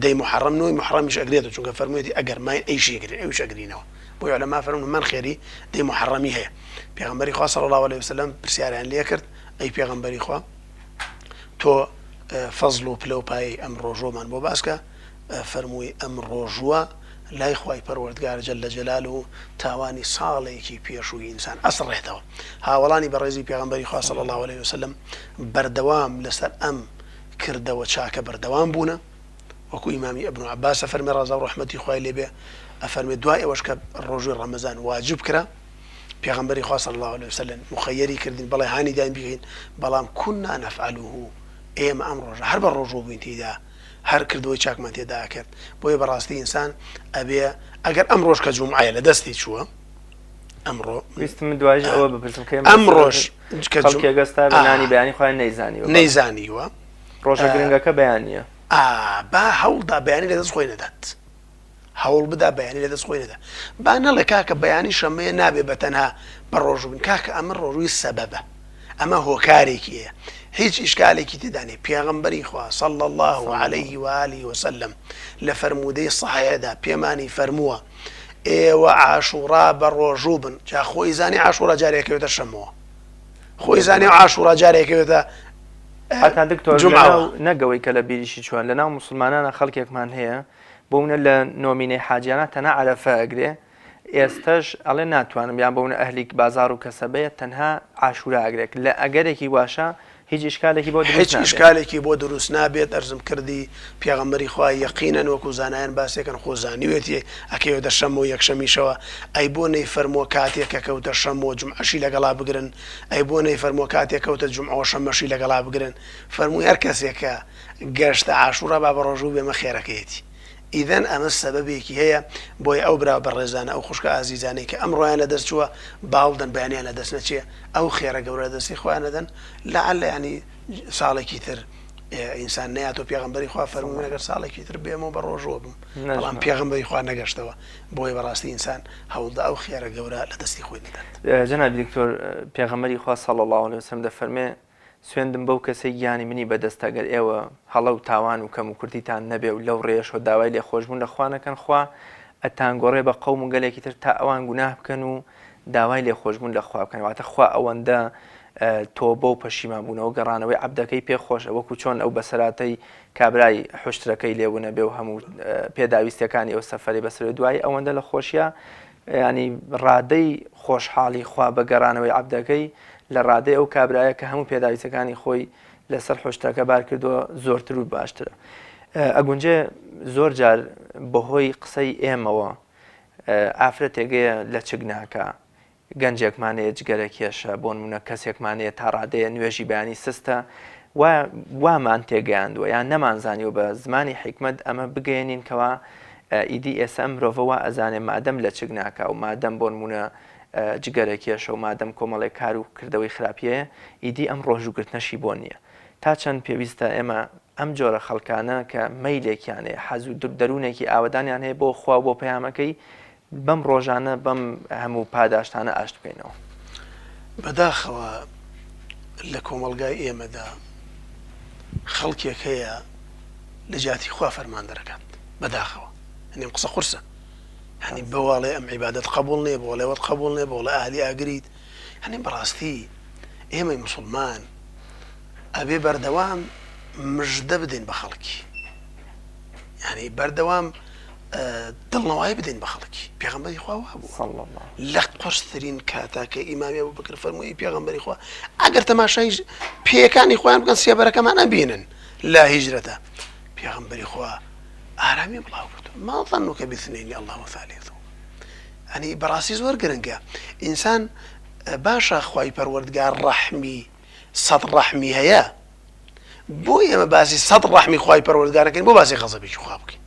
دەی محەڕەم نۆی محەڕەمیش ئەگرێتەوە چونکە فەرموویەتی ئەگەر ماین ئەیشی ئەگرین ئەویش ئەگرینەوە بۆیە عولەما فەرموون هەمان خێری دەی محەڕەمی هەیە پێغەمبەری خوا صلی اللە علیە وسلم پرسیاریان لێ کرد ئەی پێغەمبەری خوا تۆ فەزڵ و پلە و پایەی ئەم ڕۆژوەمان بۆ باسکە فەرمووی ئەم ڕۆژوە لای خوای پەروەردگار جل جلاله تاوانی ساڵێکی پێشووی ئینسان ئەسڕێتەوە هاوەڵانی بەڕێزی پێغەمبەری خوا صلی اللە علیه وسلم بەردەوام لەسەر ئەم کردەوە چاکە بەردەوام بوونە وەکو ئیمامی ابن عباس ئەفەرمێ ڕەزا و ڕەحمەتی خوای لێ بێ ئەفەرمێ دوای ئەوەش کە ڕۆژووی ڕەمەزان واجب کرا پێغەمبەری خوا صلی اللە علیه وسلم مخەیەری کردین بەڵێ هانی داین بیکەین بەڵام كنا نفعله ئێمە ئەم ڕۆژە هەر بە ڕۆژوو بووین تێیدا هەر کردەوەی چاکمان تێدا ئەکرد بۆیە بەڕاستی ئینسان ئەبێ ئەگەر ئەم ڕۆژ کە جومعەیە لە دەستی چووە ئەمڕۆ ویستم دوایش ئەوە بپرسم کە ئەم ڕۆژ کە خەڵکێک ئێستا بە نانی بەیانی خۆیان نەیزانیوە نەیزانیوە ڕۆژە گرنگەکە بەیانییە. ئا با هەوڵدا بەیانی لەدەست خۆی نەدات هەوڵ بدا بەیانی لەدەست خۆی نەدا با نەڵێ کاکە بەیانی شەمەیە نابێ بە تەنها بە ڕۆژوو بن کاکە ئەمە ڕۆژووی سەبەبە ئەمە هۆکارێکی هەیە هیچ ئیشکالێکی تێدا نیە پێغەمبەری خوا صلی الله علیه و آله وسلم لە فەرموودەی صحیحدا پێمانی فەرمووە ئێوە عاشوڕا بە ڕۆژوو بن جا خۆی زانی عاشوڕا جارێکەوێتە شەمەوە خۆی زانی عاشوڕا جارێکەوێتە هەتا دکتۆر جومعەوە نەگەوەی کە لە بیریشی چووە لەناو موسڵمانانە خەڵکێکمان هەیە بۆ منە لە نۆمینەی حاجیانە تەنها عەرەفە ئەگرێ ئێستەش ئەڵێ ناتوانم یان بۆ منە ئەهلی بازاڕ و کەسەبەیە تەنها عاشورا ئەگرێت لە ئەگەرێکی واشە هیچ ئیشکالێکی بۆ دروست هیچ ئیشکالێکی بۆ دروست نابێت ئەرزم کردی پێغەمبەری خوا یەقینەن وەکو زانایان باسێکن خۆ زانیوێتی ئەکەوێتە شەم و یەکشەمیشەوە ئەی بۆ نەیفەرمووە کاتێک کە کەوتە شەم و جومعەشی لەگەڵا بگرن ئەی بۆ نەیفەرمووە کاتێ کەوتە جومعەوە شەممەشی لەگەڵا بگرن؟ فەرمووی هەر کەسێ کە گەشتە عاشورا با بەڕۆژوو بێ مە خێرەکەیەتی. ئیذەن ئەمە سەبەبێکی هەیە بۆیە ئەو برا بەڕێزانە ئەو خوشکە ئازیزانەی کە ئەمڕۆیان لەدەست چووە باوڵدەن بەیانیان لەدەست نەچێ ئەو خێرە گەورە لەدەستی خۆیان نەدەن لەعل یانی ساڵێکی تر ئینسان نەیاتەوە پێغەمبەری خوا فەرمووی من ئەگەر ساڵێکی تر بێمەوە بە ڕۆژووە بم بەڵام پێغەمبەری خوا نەگەشتەوە بۆیە بەڕاستی ئینسان هەوڵدە ئەو خێرە گەورە لە دەستی خۆی نەدات. جەنابی دکتۆر پێغەمبەری خوا صلی اللە علیە وسلم دەفەرمێ سوێندم بەو کەسەی گیانی منی بەدەستە گەر ئێوە هەڵە و تاوان و کەم و کورتیتان نەبێ و لەو ڕێیەشەوە داوای لێخۆشبوون لە خوا نەکەن خوا ئەتانگۆڕێ بە قەوم و گەلێکی تر تا ئەوان گوناه بکەن و داوای لێخۆشبوون لە خوا بکەن واتە خوا ئەوەندە تۆبە و پەشیمان بوونەوە گەڕانەوەی عەبدەکەی پێ خۆشە وەکو چۆن ئەو بەسەراتەی کابرای حوشترەکەی لێ ونەبێ و هەموو پێداویستیەکانی ئەو سەفەری بەسەر دوایی ئەوەندە لە خۆشیە ینی ڕادەی خۆشحاڵی خوا بە گەڕانەوەی عەبدەکەی لە ڕادەی ئەو کابرایە کە هەموو پێداویستەکانی خۆی لەسەر حوشترەکە بار کردووە زۆرتر و باشترە ئەگونجێ زۆر جار بەهۆی قسەی ئێمەوە ئافرەتێگەیە لەچک ناکا گەنجێکمان هەیە جگەرە کێشە، بۆنمونە کەسێکمان هەیە تا ڕادەیە نوێژی بەیانی سستە، وا وامان تێگەیاندووە یان نەمانزانیوە بە زمانی حیکمەت ئەمە بگەیەنین کەوا ئیدی ئێستا ئەم مرۆڤە وا ئەزانێ مادەم لەچک ناکا و مادەم بۆنمونە جگەرە کێشە و مادەم کۆمەڵێک کار و کردەوەی خراپی هەیە ئیدی ئەم ڕۆژووگرتنەشی بۆ نییە. تا چەند پێویستە ئێمە ئەم جۆرە خەڵکانە کە مەیلێکیان هەیە، حەز و دەروونێکی ئاوەدانیان هەیە بۆ خوا و بۆ پەیامەکەی، بەم ڕۆژانە بەم هەموو پاداشتانە ئاشت بکەینەوە. بەداخەوە لە کۆمەڵگای ئێمەدا خەڵکێک هەیە لە جیاتی خوا فەرمان دەرەکات بەداخەوە هەنێم قسە قورسە هەنی بەواڵێ ئەم عیبادەت قبول نییە بۆڵێوەت قبول نییە بۆڵێ ئەهلی ئاگریت هەنی بەڕاستی ئێمەی مسلمان ئەبێ بەردەوام مژدە بدەین بە خەڵکی یعنی بەردەوام دڵنەوایی بدەین بە خەڵکی پێغەمبەری خوا وابوو لە قورسترین کاتا کە ئیمامی ئەبوو بەکر فەرمووی پێغەمبەری خوا ئەگەر تەماشای پێیەکانی خۆیان بکەن سێبەرەکەمان ئەبینن لە هیجرەتە پێغەمبەری خوا. ئارامی بڵاو کردو ما ظنك باثنين الله ثالثهما ئەنی بەڕاستی زۆر گرنگە ئینسان باشە خوای پەروەردگار ڕەحمی سەد ڕەحمی هەیە بۆ ئێمە باسی سەد ڕەحمی خوای پەروەردگار نەکەین بۆ باسی غەزەبێکی خوا بکەین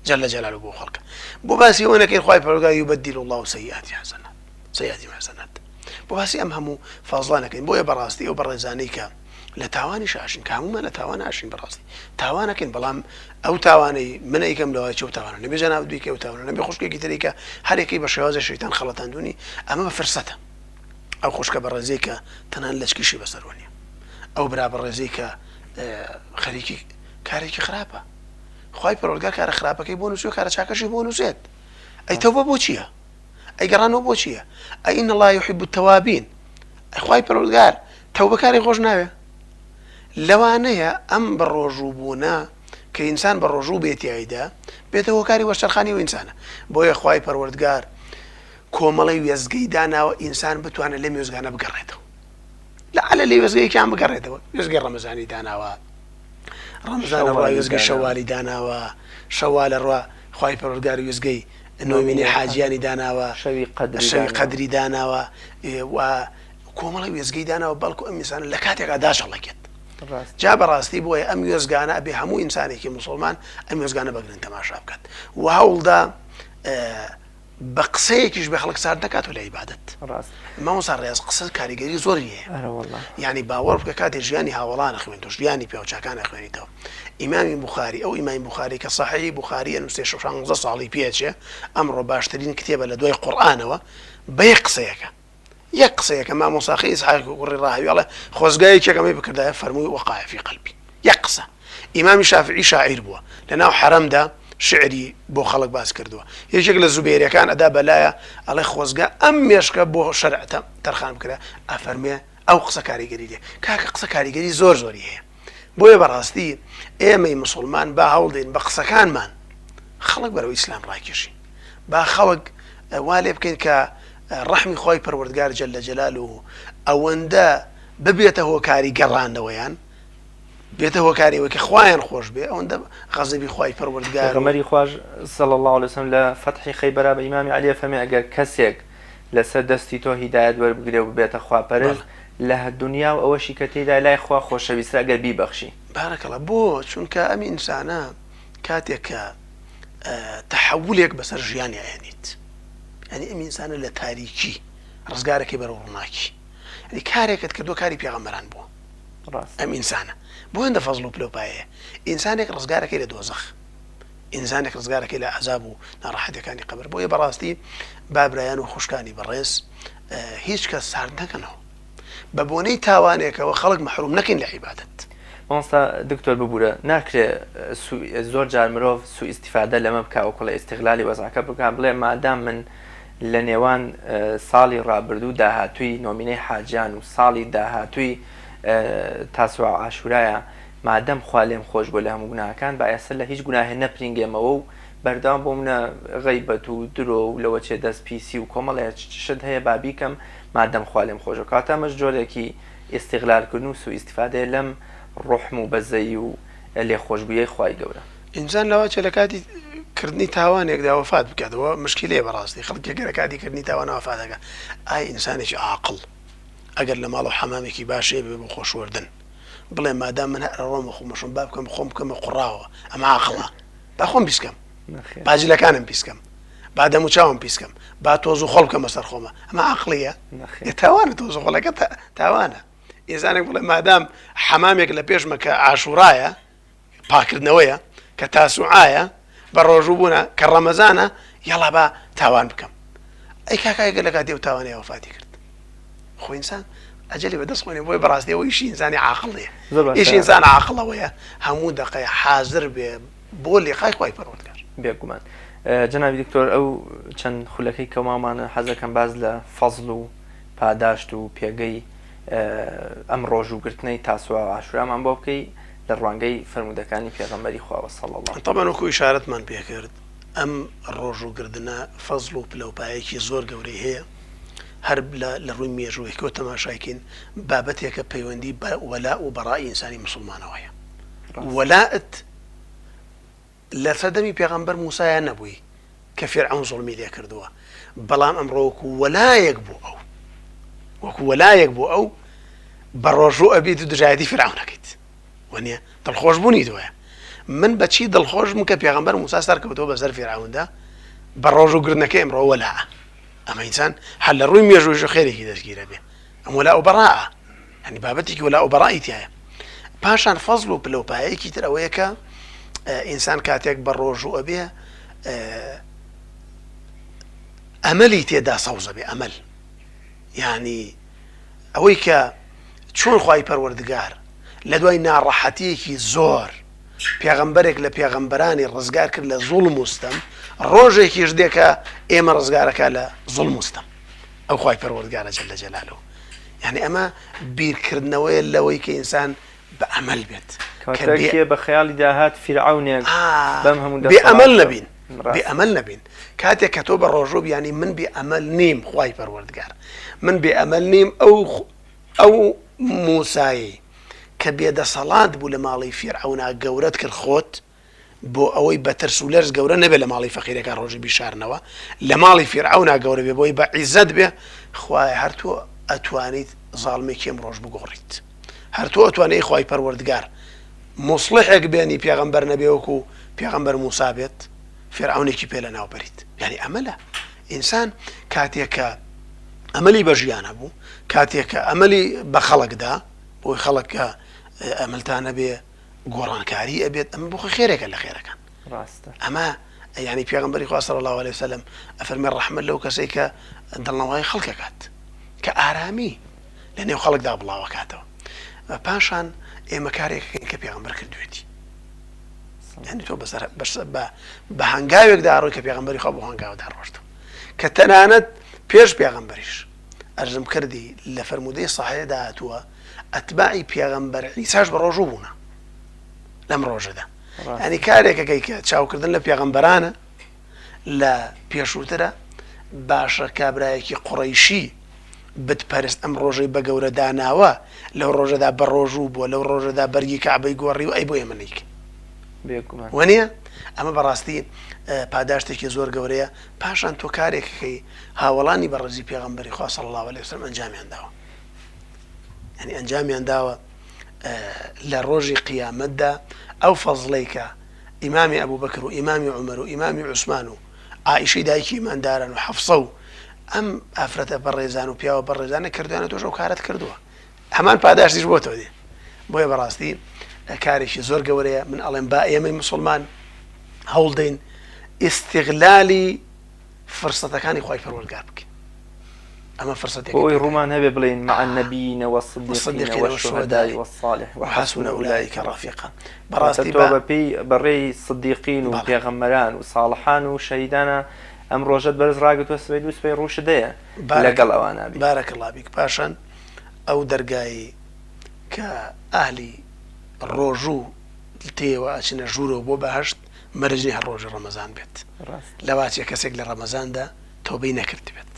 جل جلاله بۆ خەڵکە بۆ باسی ئەوە نەکەین خوای پەروەردگار یبدل الله سیئات حسنات سیئات حسنات بۆ باسی ئەم هەموو فەزڵە نەکەین بۆیە بەڕاستی ئەو بەڕێزانەی کە لە تاوانی شاشین کە هەموومان لە تاوان ئاشین بەڕاستی تاوانەکەین بەڵام ئەو تاوانەی من ئەیکەم لەوای چەو تاوانە نەبێ جەنابت بیکەی ئەو تاوانە نەبێ خوشکێکی تریکە هەرێکی بە شێوازی شەیتان خەڵەتاندونی ئەمە بە فرسەتە ئەو خوشکە بەڕێزەی کە تەنان لەچکیشی بەسەرەوە نیە ئەو برا بەڕێزەی کە خەریکی کارێکی خراپە خوای پەروەردگار کارە خراپەکەی بۆ نووسیوە کارە چاکەشی بۆ نووسێت ئەی تەوبە بۆ چییە؟ ئەی گەڕانەوە بۆ چییە؟ ئەی إن الله يحب التوابين ئەی خوای پەروەردگار تەوبەکاری خۆش ناوێ لەوانەیە ئەم بەڕۆژوو بوونە کە ئینسان بە ڕۆژوو بێتیایدا بێتە هۆکاری وەرچەرخانی و ئینسانە بۆیە خوای پەروەردگار کۆمەڵی وێزگەی داناوە ئینسان بتوانێت لەم وێزگانە بگەڕێتەوە لەعلە لە وێزگەیەکیان بگەڕێتەوە وێزگەی ڕەمەزانی داناوە ڕەمەزانە ڕوا وێزگەی شەوالی داناوە شەوالە ڕوا خوای پەروەردگار وێزگەی نۆمینی حاجیانی داناوە شەوی قەدری داناوە و کۆمەڵی وێزگەی داناوە بەڵکو ئەم ئینسانە لە کاتێکا داچەڵەکێت جا بەڕاستی بۆیە ئەم وێزگانە ئەبێ هەموو ئینسانێکی مسلمان ئەم وێزگانە بەگرن تەماشا بکات و هەوڵدا بە قسەیەکیش بێ خەڵک سارد نەکاتەوە لە عیبادەت. ڕاست. مامۆستا ڕێز قسە کاریگەری زۆری هەیە. ئەرە وەڵا. یانی باوەڕ بکە کاتێ ژیانی هاوەڵان ئەخوێنیتەوە ژیانی پیاوچاکان ئەخوێنیتەوە ئیمامی بوخاری ئەو ئیمامی بوخاری کە سەحیحی بوخاری ئەنووسێ شانزە ساڵی پێ ئەچێ ئەمڕۆ باشترین کتێبە لە دوای قورئانەوە بە یەک قسەیەکە یەک قسەیەکە مامۆساخی ئیسحاق کوڕی ڕاهوی ئەڵێ خۆزگا یەکێک ئەمەی بکردایە فەرمووی وقع فی قلبی یەک قسە ئیمامی شافعی شاعیر بووە لە ناو حەرەمدا شعری بۆ خەڵک باس کردووە یەکێک لە زوبێریەکان ئەدا بەلایە ئەڵێ خۆزگا ئەم مێشکە بۆ شەرع تەرخان بکرا ئەفەرمێ ئەو قسە کاریگەری لێ کاکە قسە کاریگەری زۆر زۆری هەیە بۆیە بەڕاستی ئێمەی مسلمان با هەوڵدەین بە قسەکانمان خەڵک بەرەو ئیسلام ڕاکێشین با خەڵک وا لێ بکەین کە ڕەحمی خوای پەروەردگار جل جلالە ئەوەندە ببێتە هۆکاری گەڕانەوەیان بێتە هۆکاری ئەوەی کە خوایان خۆش بێ ئەوەندە غەزەبی خوای پەروەردگار و پێغەمبەری خواش صلی اللە علیە وسلم لە فەتحی خەیبەرا بە ئیمامی عەلی ئەفەرمێ ئەگەر کەسێک لەسەر دەستی تۆ هیدایەت وەربگرێ و ببێتە خواپەرست لە دونیا و ئەوەشی کە تێیدایە لای خوا خۆشەویسترە ئەگەر بیبەخشی. بارک اللە بۆ؟ چونکە ئەم ئینسانە کاتێک کە تەحەولێک بەسەر ژیانی ئەهێنیت یانی ئەم ئینسانە لە تاریکی ڕزگارەکەی بەرەو ڕووناکی یانی کارێکت کردووە کاری پێغەمبەران بووە ڕاست ئەم ئینسانە بۆ هێندە فەزڵ و پلە و پایەیە ئینسانێک ڕزگارەکەی لە دۆزەخ ئینسانێک ڕزگارەکەی لە عەزاب و ناڕەحەتەکانی قەبر بۆیە بەڕاستی با برایان و خوشکانی بەڕێز هیچ کەس سارد نەکەنەوە بە بۆنەی تاوانێکەوە خەڵک مەحروم نەکەین لە عیبادەت. مامۆستا دکتۆر ببورە ناکرێ زۆر جار مرۆڤ سوء ئیستیفادە لەمە بکا وەکو ڵێ ئیستغلالی وەزعەکە بکا بڵێ مادام من لە نێوان ساڵی ڕابردوو داهاتووی نۆمینەی حاجیان و ساڵی داهاتووی تاسوعا و عاشورایە مادەم خوا لێم خۆش بووە لە هەموو گوناهەکان با ئێستا لە هیچ گوناهێ نەپرینگێمەوە و بەردەوام بۆ منە غەیبەت و درۆ و لەوەچێ دەست پیسی و کۆمەڵێ شت هەیە با بیکەم مادەم خوا لێم خۆشە کەواتە ئەمەش جۆرێکی ئیستیغلال کردن و سوء ئیستیفادەیە لەم ڕوحم و بەزەیی و لێخۆشبوویەی خوای گەورە. ئینسان لەوەچێ لە کاتی کردنی تاوانێکدا وەفات بکات ئەوە مشکیلەیە بەڕاستی خەڵکێک لە کاتی کردنی تاوانە وەفات دەکات ئای ئینسانێکی عاقڵ ئەگەر لە ماڵەوە حەمامێکی باش هەیە بێ بۆ خۆشۆردن بڵێ مادام من هەر ئەڕۆمە خۆمەشۆم با بکەم خۆم بکەمە قوڕاوە ئەمە عاقڵە با خۆم پیسکەم با جلەکانم پیسکەم با دەموچاوم پیسکەم با تۆز و خۆڵ بکەمە سەر خۆمە ئەمە عاقڵیە تاوانە تۆز و خۆڵەکە تاوانە ئینسانێک بڵێ مادام حەمامێک لە پێشمە کە عاشوورایە پاکردنەوەیە کە تاسوعایە بە ڕۆژوو بوونە کە ڕەمەزانە یاڵا با تاوان بکەم ئەی کاکایگە لە کاتی و تاوانەیە وەفاتی کرد خۆ ئینسان ئەجەلی بەدەست خۆی بۆی بەڕاستی ئەوە ئیشی ئینسانی عاقڵ نییە ئیشی ئینسان عاقڵەوەیە هەموو دەقەی حاضر بێ بۆ لیقای خوای پەروەردگار. بێگومان. جەنابی دکتۆر ئەو چەند خولەکەی کە ماومانە حەزەکەم باس لە فەزڵ و پاداشت و پێگەی ئەم ڕۆژوو گرتنەی تاسوعا و عاشورامان بۆ بکەی لە ڕوانگەی فەرموودەکانی پێغەمبەری خواوە صلی اللە. تەبعەن وەکو ئیشارەتمان پێکرد ئەم ڕۆژوو گردنە فەزڵ و پلەوپایەکی زۆر گەورەی هەیە هەر لە ڕووی مێژوویەکەوە تەماشای کەین بابەتێکە پەیوەندی بە وەلاء و بەڕائی ئینسانی موسڵمانەوە هەیە وەلائت. لە سەردەمی پێغەمبەر موسایا نەبووی کە فیرعەون زوڵمی لێ کردووە، بەڵام ئەمڕۆ وەکو وەلایەک بۆ ئەو، وەکو وەلایەک بۆ ئەو بە ڕۆژوو ئەبیت و دژایەتی فیرعەون ئەکەیت. وەنیە؟ دڵخۆش بوونی تۆیە. من بە چی دڵخۆش بم کە پێغەمبەر موسا سەرکەوتووە بەسەر فیرعەوندا؟ بە ڕۆژوو گرتنەکەی ئەمڕۆ وەلاء. ئەمە ئینسان هەر لە ڕووی مێژوویش خێرێکی دەستگیرە بێ. ئەم وەلاء و بەڕاء. یانی بابەتێکی وەلاء و بەڕائی تیایە. پاشان فەزڵ و پلە و پایەیەکی تر ئەوەیە کە ئینسان کاتێک بە ڕۆژوو ئەبێ ئەمەلی تێدا سەوزە بێ ئەمەل یعنی ئەوەی کە چۆن خوای پەروەردگار لە دوای ناڕەحەتیەکی زۆر پێغەمبەرێک لە پێغەمبەرانی ڕزگار کرد لە زوڵم و ستەم ڕۆژێکیش دێ کە ئێمە ڕزگارەکە لە زوڵم و ستەم ئەو خوای پەروەردگارە جل جلاله یعنی ئەمە بیرکردنەوەیە لەوەی کە ئینسان بە ئەمەل بێت کە بێ بە خەیاڵی داهات فیرعەونێک بەم هەموو بێ ئەمەل نەبین بێ ئەمەل نەبین کاتێک کە تۆ بە ڕۆژوو بیانی من بێ ئەمەل نیم خوای پەروەردگار من بێ ئەمەل نیم ئەو ئەو موسایی کە بێدەسەڵات بوو لە ماڵی فیرعەونا گەورەت کرد خۆت بۆ ئەوەی بە ترس و لەرز گەورە نەبێ لە ماڵی فەقیرەکان ڕۆژی بیشارنەوە لە ماڵی فیرعەونا گەورە بێ بۆی بە عیزەت بێ خوایە هەر تۆ ئەتوانیت زاڵمێکی ئەم ڕۆژ بگۆڕیت هەر تۆ ئەتوانی ئەی خوای پەروەردگار موسڵحێک بێنی پێغەمبەر نەبێ وەکو پێغەمبەر موسا بێت فیرعەونێکی پێ لەناو بەریت یعنی ئەمەلە ئینسان کاتێک کە ئەمەلی بە ژیان هەبوو کاتێک کە ئەمەلی بە خەڵکدا بۆی خەڵک کە ئەمەلتان نەبێ گۆڕانکاری ئەبێت ئەمە بۆ خۆی خێرێکە لە خێرەکان ڕاستە ئەمە یعنی پێغمبەری خوا صلی الله علیه وسلم ئەفەرمێ ڕەحمەت لەو کەسەی کە دڵنەوای خەڵکەکات کە ئارامی لە نێو خەڵکدا بڵاوەکاتەوە پاشان ئێمە کارێکەکەین کە پێغمبەر کردوێتی یعنی تۆ بەسەر بە هەنگاوێکدا ڕۆی کە پێغمبەری خوا بۆ هەنگاودا ڕۆشت کە تەنانەت پێش پێغمبەریش ئەرزم کردی لە فەرموودەی صحیحدا هاتووە ئەتباعی پێغەمبەر عیساش بە ڕۆژوو بوونە لەم ڕۆژەدا ینی کارێکەکەی کە چاوکردن لە پێغەمبەرانە لە پێشووترە باشە کابرایەکی قوڕیشی بتپەرست ئەم ڕۆژەی بە گەورە داناوە لەو ڕۆژەدا بە ڕۆژوو بووە لەو ڕۆژەدا بەرگی کەعبەی گۆڕی و ئەی بۆ ئێمە نیکە وەنیە ئەمە بەڕاستی پاداشتێکی زۆر گەورەیە پاشان تۆ کارێکەکەی هاوڵانی بەڕێزی پێغەمبەری خوا صلی الله علیه وسلم ئەنجامیان داوە یانی ئەنجامیان داوە لە ڕۆژی قیامەتدا ئەو فەزڵەی کە ئیمامی ئەبوبەکر و ئیمامی عومەر و ئیمامی عوسمان و عائیشەی دایکی ئیمانداران و حەفسە و ئەم ئافرەتە بەڕێزان و پیاوە بەڕێزانە کردویانە تۆش ئەو کارت کردووە هەمان پاداشتیش بۆ تۆ دێ بۆیە بەڕاستی کارێکی زۆر گەورەیە من ئەڵێم با ئێمەی مسلمان هەوڵدەین ئیستیغلالی فرسەتەکانی خوای پەروەردگار بکەین ئەمە فرسەتێک بۆ ئەوەی ڕوومان هەبێ بڵێین مع النبیین والصدیقین والشهداء والصالح وحسن اولئک رفیقا بەڕاستی تۆ بە پێی بەڕێی صدیقین و پێغەمبەران و صاڵحان و شەهیدانە ئەم ڕۆژەت بەرز ڕاگرتووە سبەی دوو سبەی ڕووشت هەیە لەگەڵ ئەوانە بی. بارک اللە بیک پاشان ئەو دەرگایەی کە ئەهلی ڕۆژوو تێیەوە ئەچنە ژوورەوە بۆ بەهەشت مەرج نیە هەر ڕۆژی ڕەمەزان بێت لەواچێ کەسێک لە ڕەمەزاندا تۆبەی نەکردبێت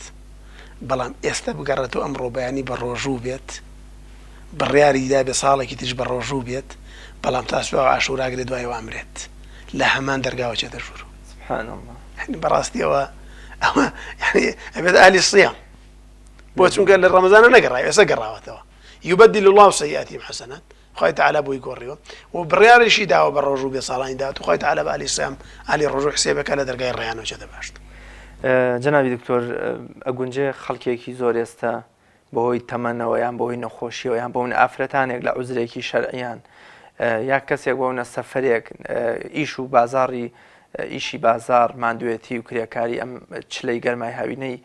بەڵام ئێستا بگەڕێتەوە ئەمڕۆ بەیانی بە ڕۆژوو بێت بڕیاری دابێ ساڵێکی تریش بە ڕۆژوو بێت بەڵام تاسوعا و عاشوراک لە دوایەوە ئەمرێت لە هەمان دەرگاوە چێتە ژوورو سبحان اللە یعنی بەڕاستیەوە ئەوە یعنی ئەبێت ئالی صیام بۆ چونکە لە ڕەمەزانە نەگەڕای ئێستا گەڕاوەتەوە یبدل الله سیئاتهم حسنات خوای تەعالا بۆی گۆڕیوە و بڕیاریشی داوە بە ڕۆژوو بێ ساڵانی داهاتوو خوای تەعالا بە ئەهلی سیام ئەهلی ڕۆژوو حسێبەکە لە دەرگای ڕەیانەوە چێتە بەهەشت. جەنابی دکتۆر ئەگونجێ خەڵکێکی زۆر ئێستا بەهۆی تەمەنەوە یان بەهۆی نەخۆشیەوە یان بەون ئافرەتانێک لە عوزرێکی شەرعیان یا کەسێک بەونە سەفەرێک ئیش و بازاڕی ئیشی بازار ماندوێتی و کرێکاری ئەم چلەی گەرمای هاوینەی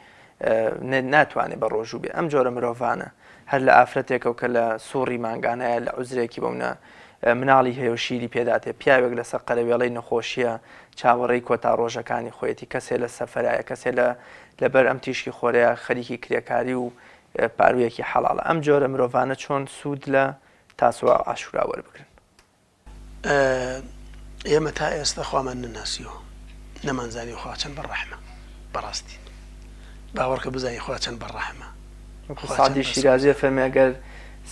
ناتوانێت بە ڕۆژوو بێ ئەم جۆرە مرۆڤانە هەر لە ئافرەتێکەوە کە لە سوڕی مانگانەیە لە عوزرێکی بەونە مناڵی هەیە و شیری پێداتێ پیاوێک لەسەر قەرەوێڵەی نەخۆشیە چاوەڕێی کۆتا ڕۆژەکانی خۆیەتی کەسێ لە سەفەرایە کەسێ لە لەبەر ئەم تیشکی خۆرەیە خەریکی کرێکاری و پارویەکی حەڵاڵە ئەم جۆرە مرۆڤانە چۆن سوود لە تاسوعا و عاشورا وەربگرن؟ ئێمە تا ئێستا خوامان نەناسیوە نەمانزانی خوا چەند بەڕەحمە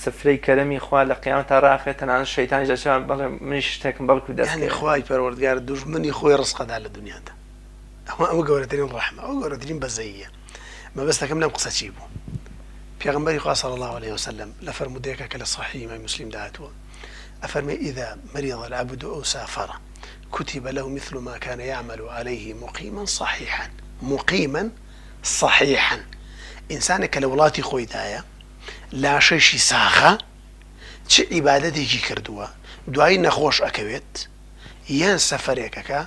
سفرەی کەرەمی خوا لە قیامەتا ڕاخرێت تەنانەت شەیتانیش دەچێ بەڵێ منیش شتێکم بەڵکو دەست یانی خوای پەروەردگار دوژمنی خۆی ڕزق ئەدا لە دونیادا ئەوە ئەوە گەورەترین ڕەحمە ئەوە گەورەترین بەزەییە مەبەستەکەم لەم قسە چی بوو پێغەمبەری خوا صلی الله علیه وسلم لە فەرموودەیەکە کە لە صحیح ئیمام مسلمدا هاتووە ئەفەرمێ اذا مرض العبد او سافر كتب له مثل ما كان يعمل عليه مقيما صحيحا مقيما صحيحا ئینسانێک کە لە وڵاتی خۆیدایە لاشەشی ساغە چ عیبادەتێکی کردووە دوایی نەخۆش ئەکەوێت یان سەفەرێک ئەکا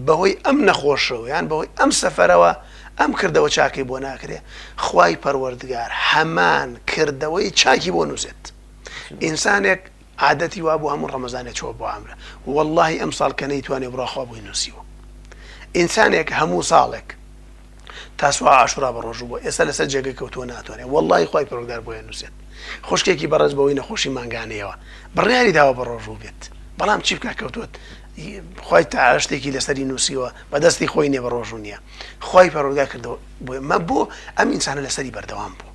بەهۆی ئەم نەخۆشەوە یان بەهۆی ئەم سەفەرەوە ئەم کردەوە چاکەی بۆ ناکرێ خوای پەروەردگار هەمان کردەوەی چاکی بۆ نووسێت ئینسانێک عادەتی وابوو هەموو ڕەمەزانێ چووە بۆ عەمرە وەڵاهی ئەمساڵ کە نەیتوانێ بڕوا خوا بۆی نووسیوە ئینسانێک هەموو ساڵێک تاسوعا عاشورا بە ڕۆژوو بووە ئێستا لەسەر جێگە کەوتووە ناتوانێت وەڵاهی خوای پەروەردگار بۆیە نووسێت خوشکێکی بەڕێز بەوەی نەخۆشی مانگانەیەوە بڕیاری داوە بە ڕۆژوو بێت بەڵام چی بکە کەوتووە خوای تەعالا شتێکی لەسەری نووسیوە بەدەستی خۆی نییە بە ڕۆژوو نییە خوای پەروەردگار کردەوە بۆیە مە بۆ ئەم ئینسانە لەسەری بەردەوام بوو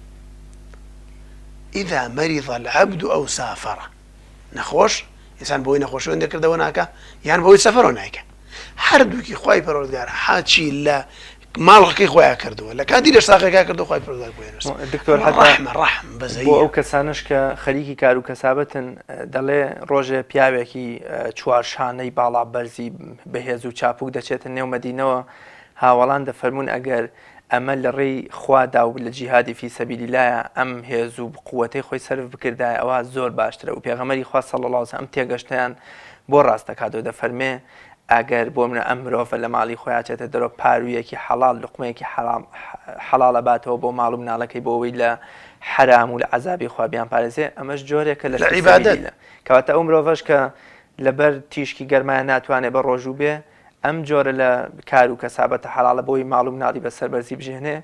اذا مرض العبد او سافر نەخۆش ئینسان بۆی نەخۆشی هەندێک کردەوە ناکە یان بۆی سەفەرەوە نایکە هەردووکی خوای پەروەردگار حاچی لە ماڵەکەی خۆیان کردووە لە کاتی لە ساقەکە کردو خوای پەروەردگار بۆی نووسی دکتۆر ڕەحمە ڕەحم بەزەیی بۆ ئەو کەسانش کە خەریکی کار و کەسابەتن دەڵێ ڕۆژێ پیاوێکی چوارشانەی باڵا بەرزی بەهێز و چاپوک دەچێتە نێو مەدینەوە هاوەڵان دەفەرمونون ئەگەر ئەمە لە ڕێی خوادا و لە جیهادی فی سبیل اللە ئەم هێز و قوەتەی خۆی سەرف بکردایە ئەوا زۆر باشترە و پێغەمبەری خوا صلی اللە علیە وسلم ئەم تێگەشتەیان بۆ ڕاست دەکاتەوە دەفەرمێ ئەگەر بۆ منە ئەم مرۆڤە لە ماڵی خۆی ئەچێتە دەرەوە پارویەکی حەڵاڵ لوقمەیەکی حەرام حەڵاڵ ئەباتەوە بۆ ماڵ و مناڵەکەی بۆ ئەوەی لە حەرام و لە عەزابی خوا بیانپارێزێ ئەمەش جۆرێکە لە لە فی سبیل عیبادەت. اللە کەواتە ئەو مرۆڤەش کە لەبەر تیشکی گەرمایە ناتوانێ بە ڕۆژوو بێ ئەم جۆرە لە کار و کەسابەتە حەڵاڵە بۆی ماڵ و مناڵی بە سەربەرزی بژێنێ،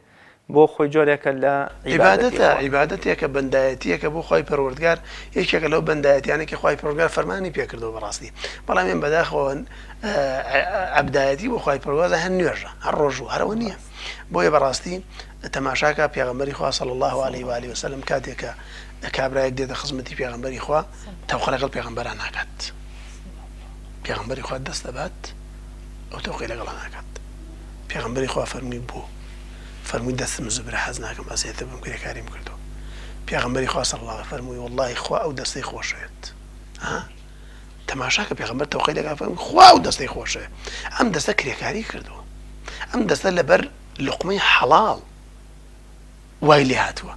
بۆ خۆی جۆرێکە لە عیبادەتی عیبادەتە، خوا. عیبادەتێکە، بەندایەتییەکە بۆ خوای پەروەردگار، یەکێکە لەو بەندایەتیانەی کە خوای پەروەردگار فەرمانی پێ کردووە بەڕاستی، بەڵام ئێمە بەداخەوە عەبدایەتی بۆ خوای پەروەردگار هەر نوێژە، هەر ڕۆژوو، هەر ئەوە نییە. بۆیە بەڕاستی تەماشاکە پێغەمبەری خوا صلی اللە علیه و آله وسلم کاتێک کە کابرایەک دێتە خزمەتی پێغەمبەری خوا تەوقە لەگەڵ پێغەمبەرا ناکات. پێغەمبەری خوا دەست دەبات ئەو تەوقەی لەگەڵا ناکات پێغەمبەری خوا فەرمووی بۆ فەرمووی دەستم زبرە حەز ناکەم ئەزیەتە بم کرێکاریم کردو پێغەمبەری خوا صلی الله فەرمووی واللهی خوا ئەو دەستەی خۆشەوێت ها تەماشا کە پێغەمبەر تەوقەی لەگەڵ فەرمووی خوا ئەو دەستەی خۆشەوێت ئەم دەستە کرێکاری کردووە ئەم دەستە لەبەر لوقمەی حەڵاڵ وای لێ هاتووە.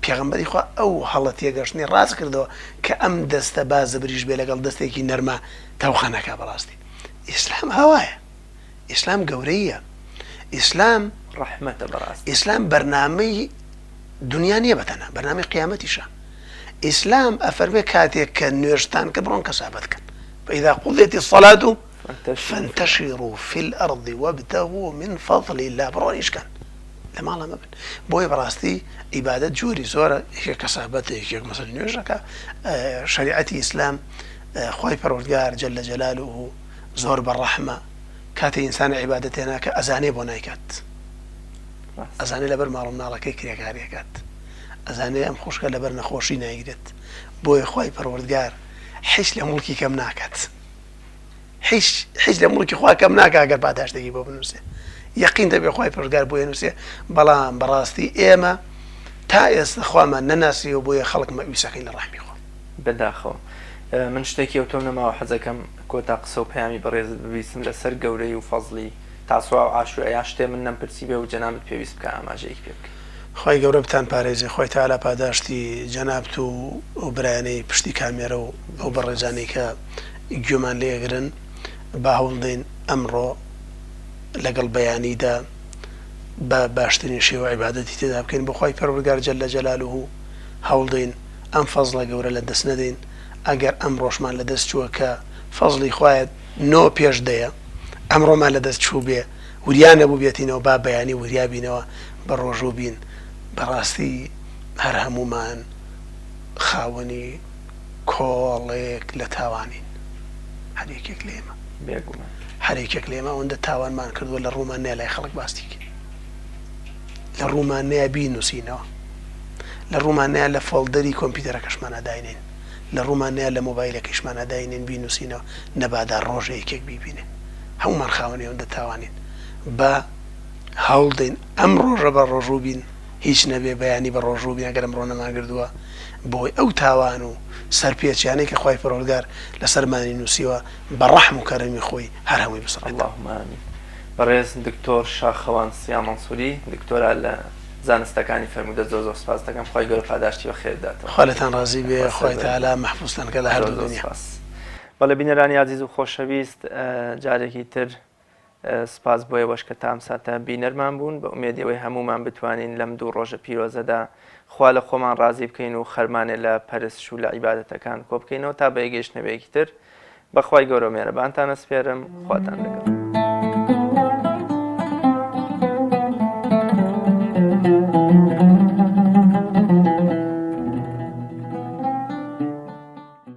پێغەمبەری خوا ئەو هەڵە تێگەشتنەی ڕاست کردەوە کە ئەم دەستە با زبریش بێ لەگەڵ دەستێکی نەرما تەوقە نەکا بەڕاستی ئیسلام ئاوایە ئیسلام گەورەییە ئیسلام ڕەحمەتە بەڕاستی. ئیسلام بەرنامەی دونیا نیە بەتەنها بەرنامەی قیامەتیشە ئیسلام ئەفەرمێ کاتێک کە نوێژتان کرد بڕۆن کەسابەت کەن فإذا قضیت الصلاة فانتشروا في الأرض وابتغوا من فضل الله بڕۆن ئیش کەن لە ماڵە مەبن بۆیە بەڕاستی عیبادەت جۆری زۆرە یەکێک کەسابەتە یەکێک مەسەل نوێژەکە شریعەتی ئیسلام خوای پەروەردگار جل جلاله زۆر بە ڕەحمە کاتێ ئینسان عیبادەتێ ناکە ئەزانێ بۆ نایکات ئەزانێ لەبەر ماڵ و مناڵەکەی کرێکاریەکات ئەزانێ ئەم خوشکە لەبەر نەخۆشی نایگرێت بۆیە خوای پەروەردگار حیچ لە موڵکی کەم ناکات هیچ هیچ لە موڵکی خوا کەم ناکا گەر پاداشتێکی بۆ بنووسێ یەقین دەبێ خوای پەروەردگار بۆی نووسێ بەڵام بەڕاستی ئێمە تا ئێستا خوامان نەناسیوە بۆیە خەڵک مەئویسەکەین لە ڕەحمی خوا. بەداخەوە من شتێکی ئەوتۆم نەماوە حەزەکەم کۆتا قسە و پەیامی بەڕێزت ببیستم لەسەر گەورەی و فەزڵی تاسوعا و عاشورا یان شتێ من نەمپرسیبێ و جەنابت پێویست بکا ئاماژەیەکی پێ بکەی. خوای گەورە بتان پارێزێ خوای تەعالا پاداشتی جەنابت و ئەو برایانەی پشتی کامێرە و ئەو بەڕێزانەی کە گوێمان لێ ئەگرن با هەوڵدەین ئەمڕۆ لەگەڵ بەیانیدا بە باشترین شێوە عیبادەتی تێدا بکەین بۆ خوای پەروەردگار جل جلاله هەوڵدەین ئەم فەزڵە گەورە لە دەست نەدەین ئەگەر ئەمڕۆشمان لە دەست چووە کە فەزڵی خوایە نۆ پێش دەیە ئەمڕۆمان لە دەست چوو بێ وریا نەبووبێتینەوە با بەیانی وریا بینەوە بە ڕۆژوو بین بەڕاستی هەر هەموومان خاوەنی کۆڵێک لە تاوانین هەر یەکێک لە ئێمە. بێگومان. هەر یەکێک لە ئێمە ئەوەندە تاوانمان کردووە لە ڕوومان نایە لای خەڵک باسی کەین. لە ڕوومان نایە بینووسینەوە. لە ڕوومان نایە لە folder ی کۆمپیوتەرەکەشمانا داینێین، لە ڕوومان نایە لە مۆبایلەکەیشمانا داینێین بینووسینەوە، نەبادا ڕۆژێ یەکێک بیبینێ. هەموومان خاوەنی ئەوەندە تاوانین. با هەوڵدەین ئەم ڕۆژە بە ڕۆژوو بین، هیچ نەبێ بەیانی بە ڕۆژوو بین ئەگەر ئەمڕۆ نەمانگردووە، بۆی ئەو تاوان و سەرپێچیانەی کە خوای پەروەردگار لەسەرمانی نووسیوە بە ڕەحم و کەرەمی خۆی هەر هەمووی بسڕێتەوە. اللهم آمین. بەڕێز دکتۆر شاخەوان سیا مەنسوری دکتۆرا لە زانستەکانی فەرموودە زۆر زۆر سپاست دەکەم خوای گەورە پاداشتی بە خێر بداتەوە. خوا لێتان ڕازی بێ خوا خوای سەروەر تەعالا بێ. مەحفوزتان کا لە زۆر هەردوو زۆر دنیا. سپاس. بەڵێ بینەرانی ئازیز و خۆشەویست جارێکی تر سپاس بۆ ئێوەش کە تا ئەم ساتە بینەرمان بوون، بە ئومێدی ئەوەی هەموومان بتوانین لەم دوو ڕۆژە پیرۆزەدا خوا لە خۆمان ڕازی بکەین و خەرمانێ لە پەرستش و لە عیبادەتەکان کۆ بکەینەوە تا بە یەکگەیشتنەوەیەکی تر بە خوای گەورە و مێرەبانتان ئەسپێرم خواتان لەگەڵ.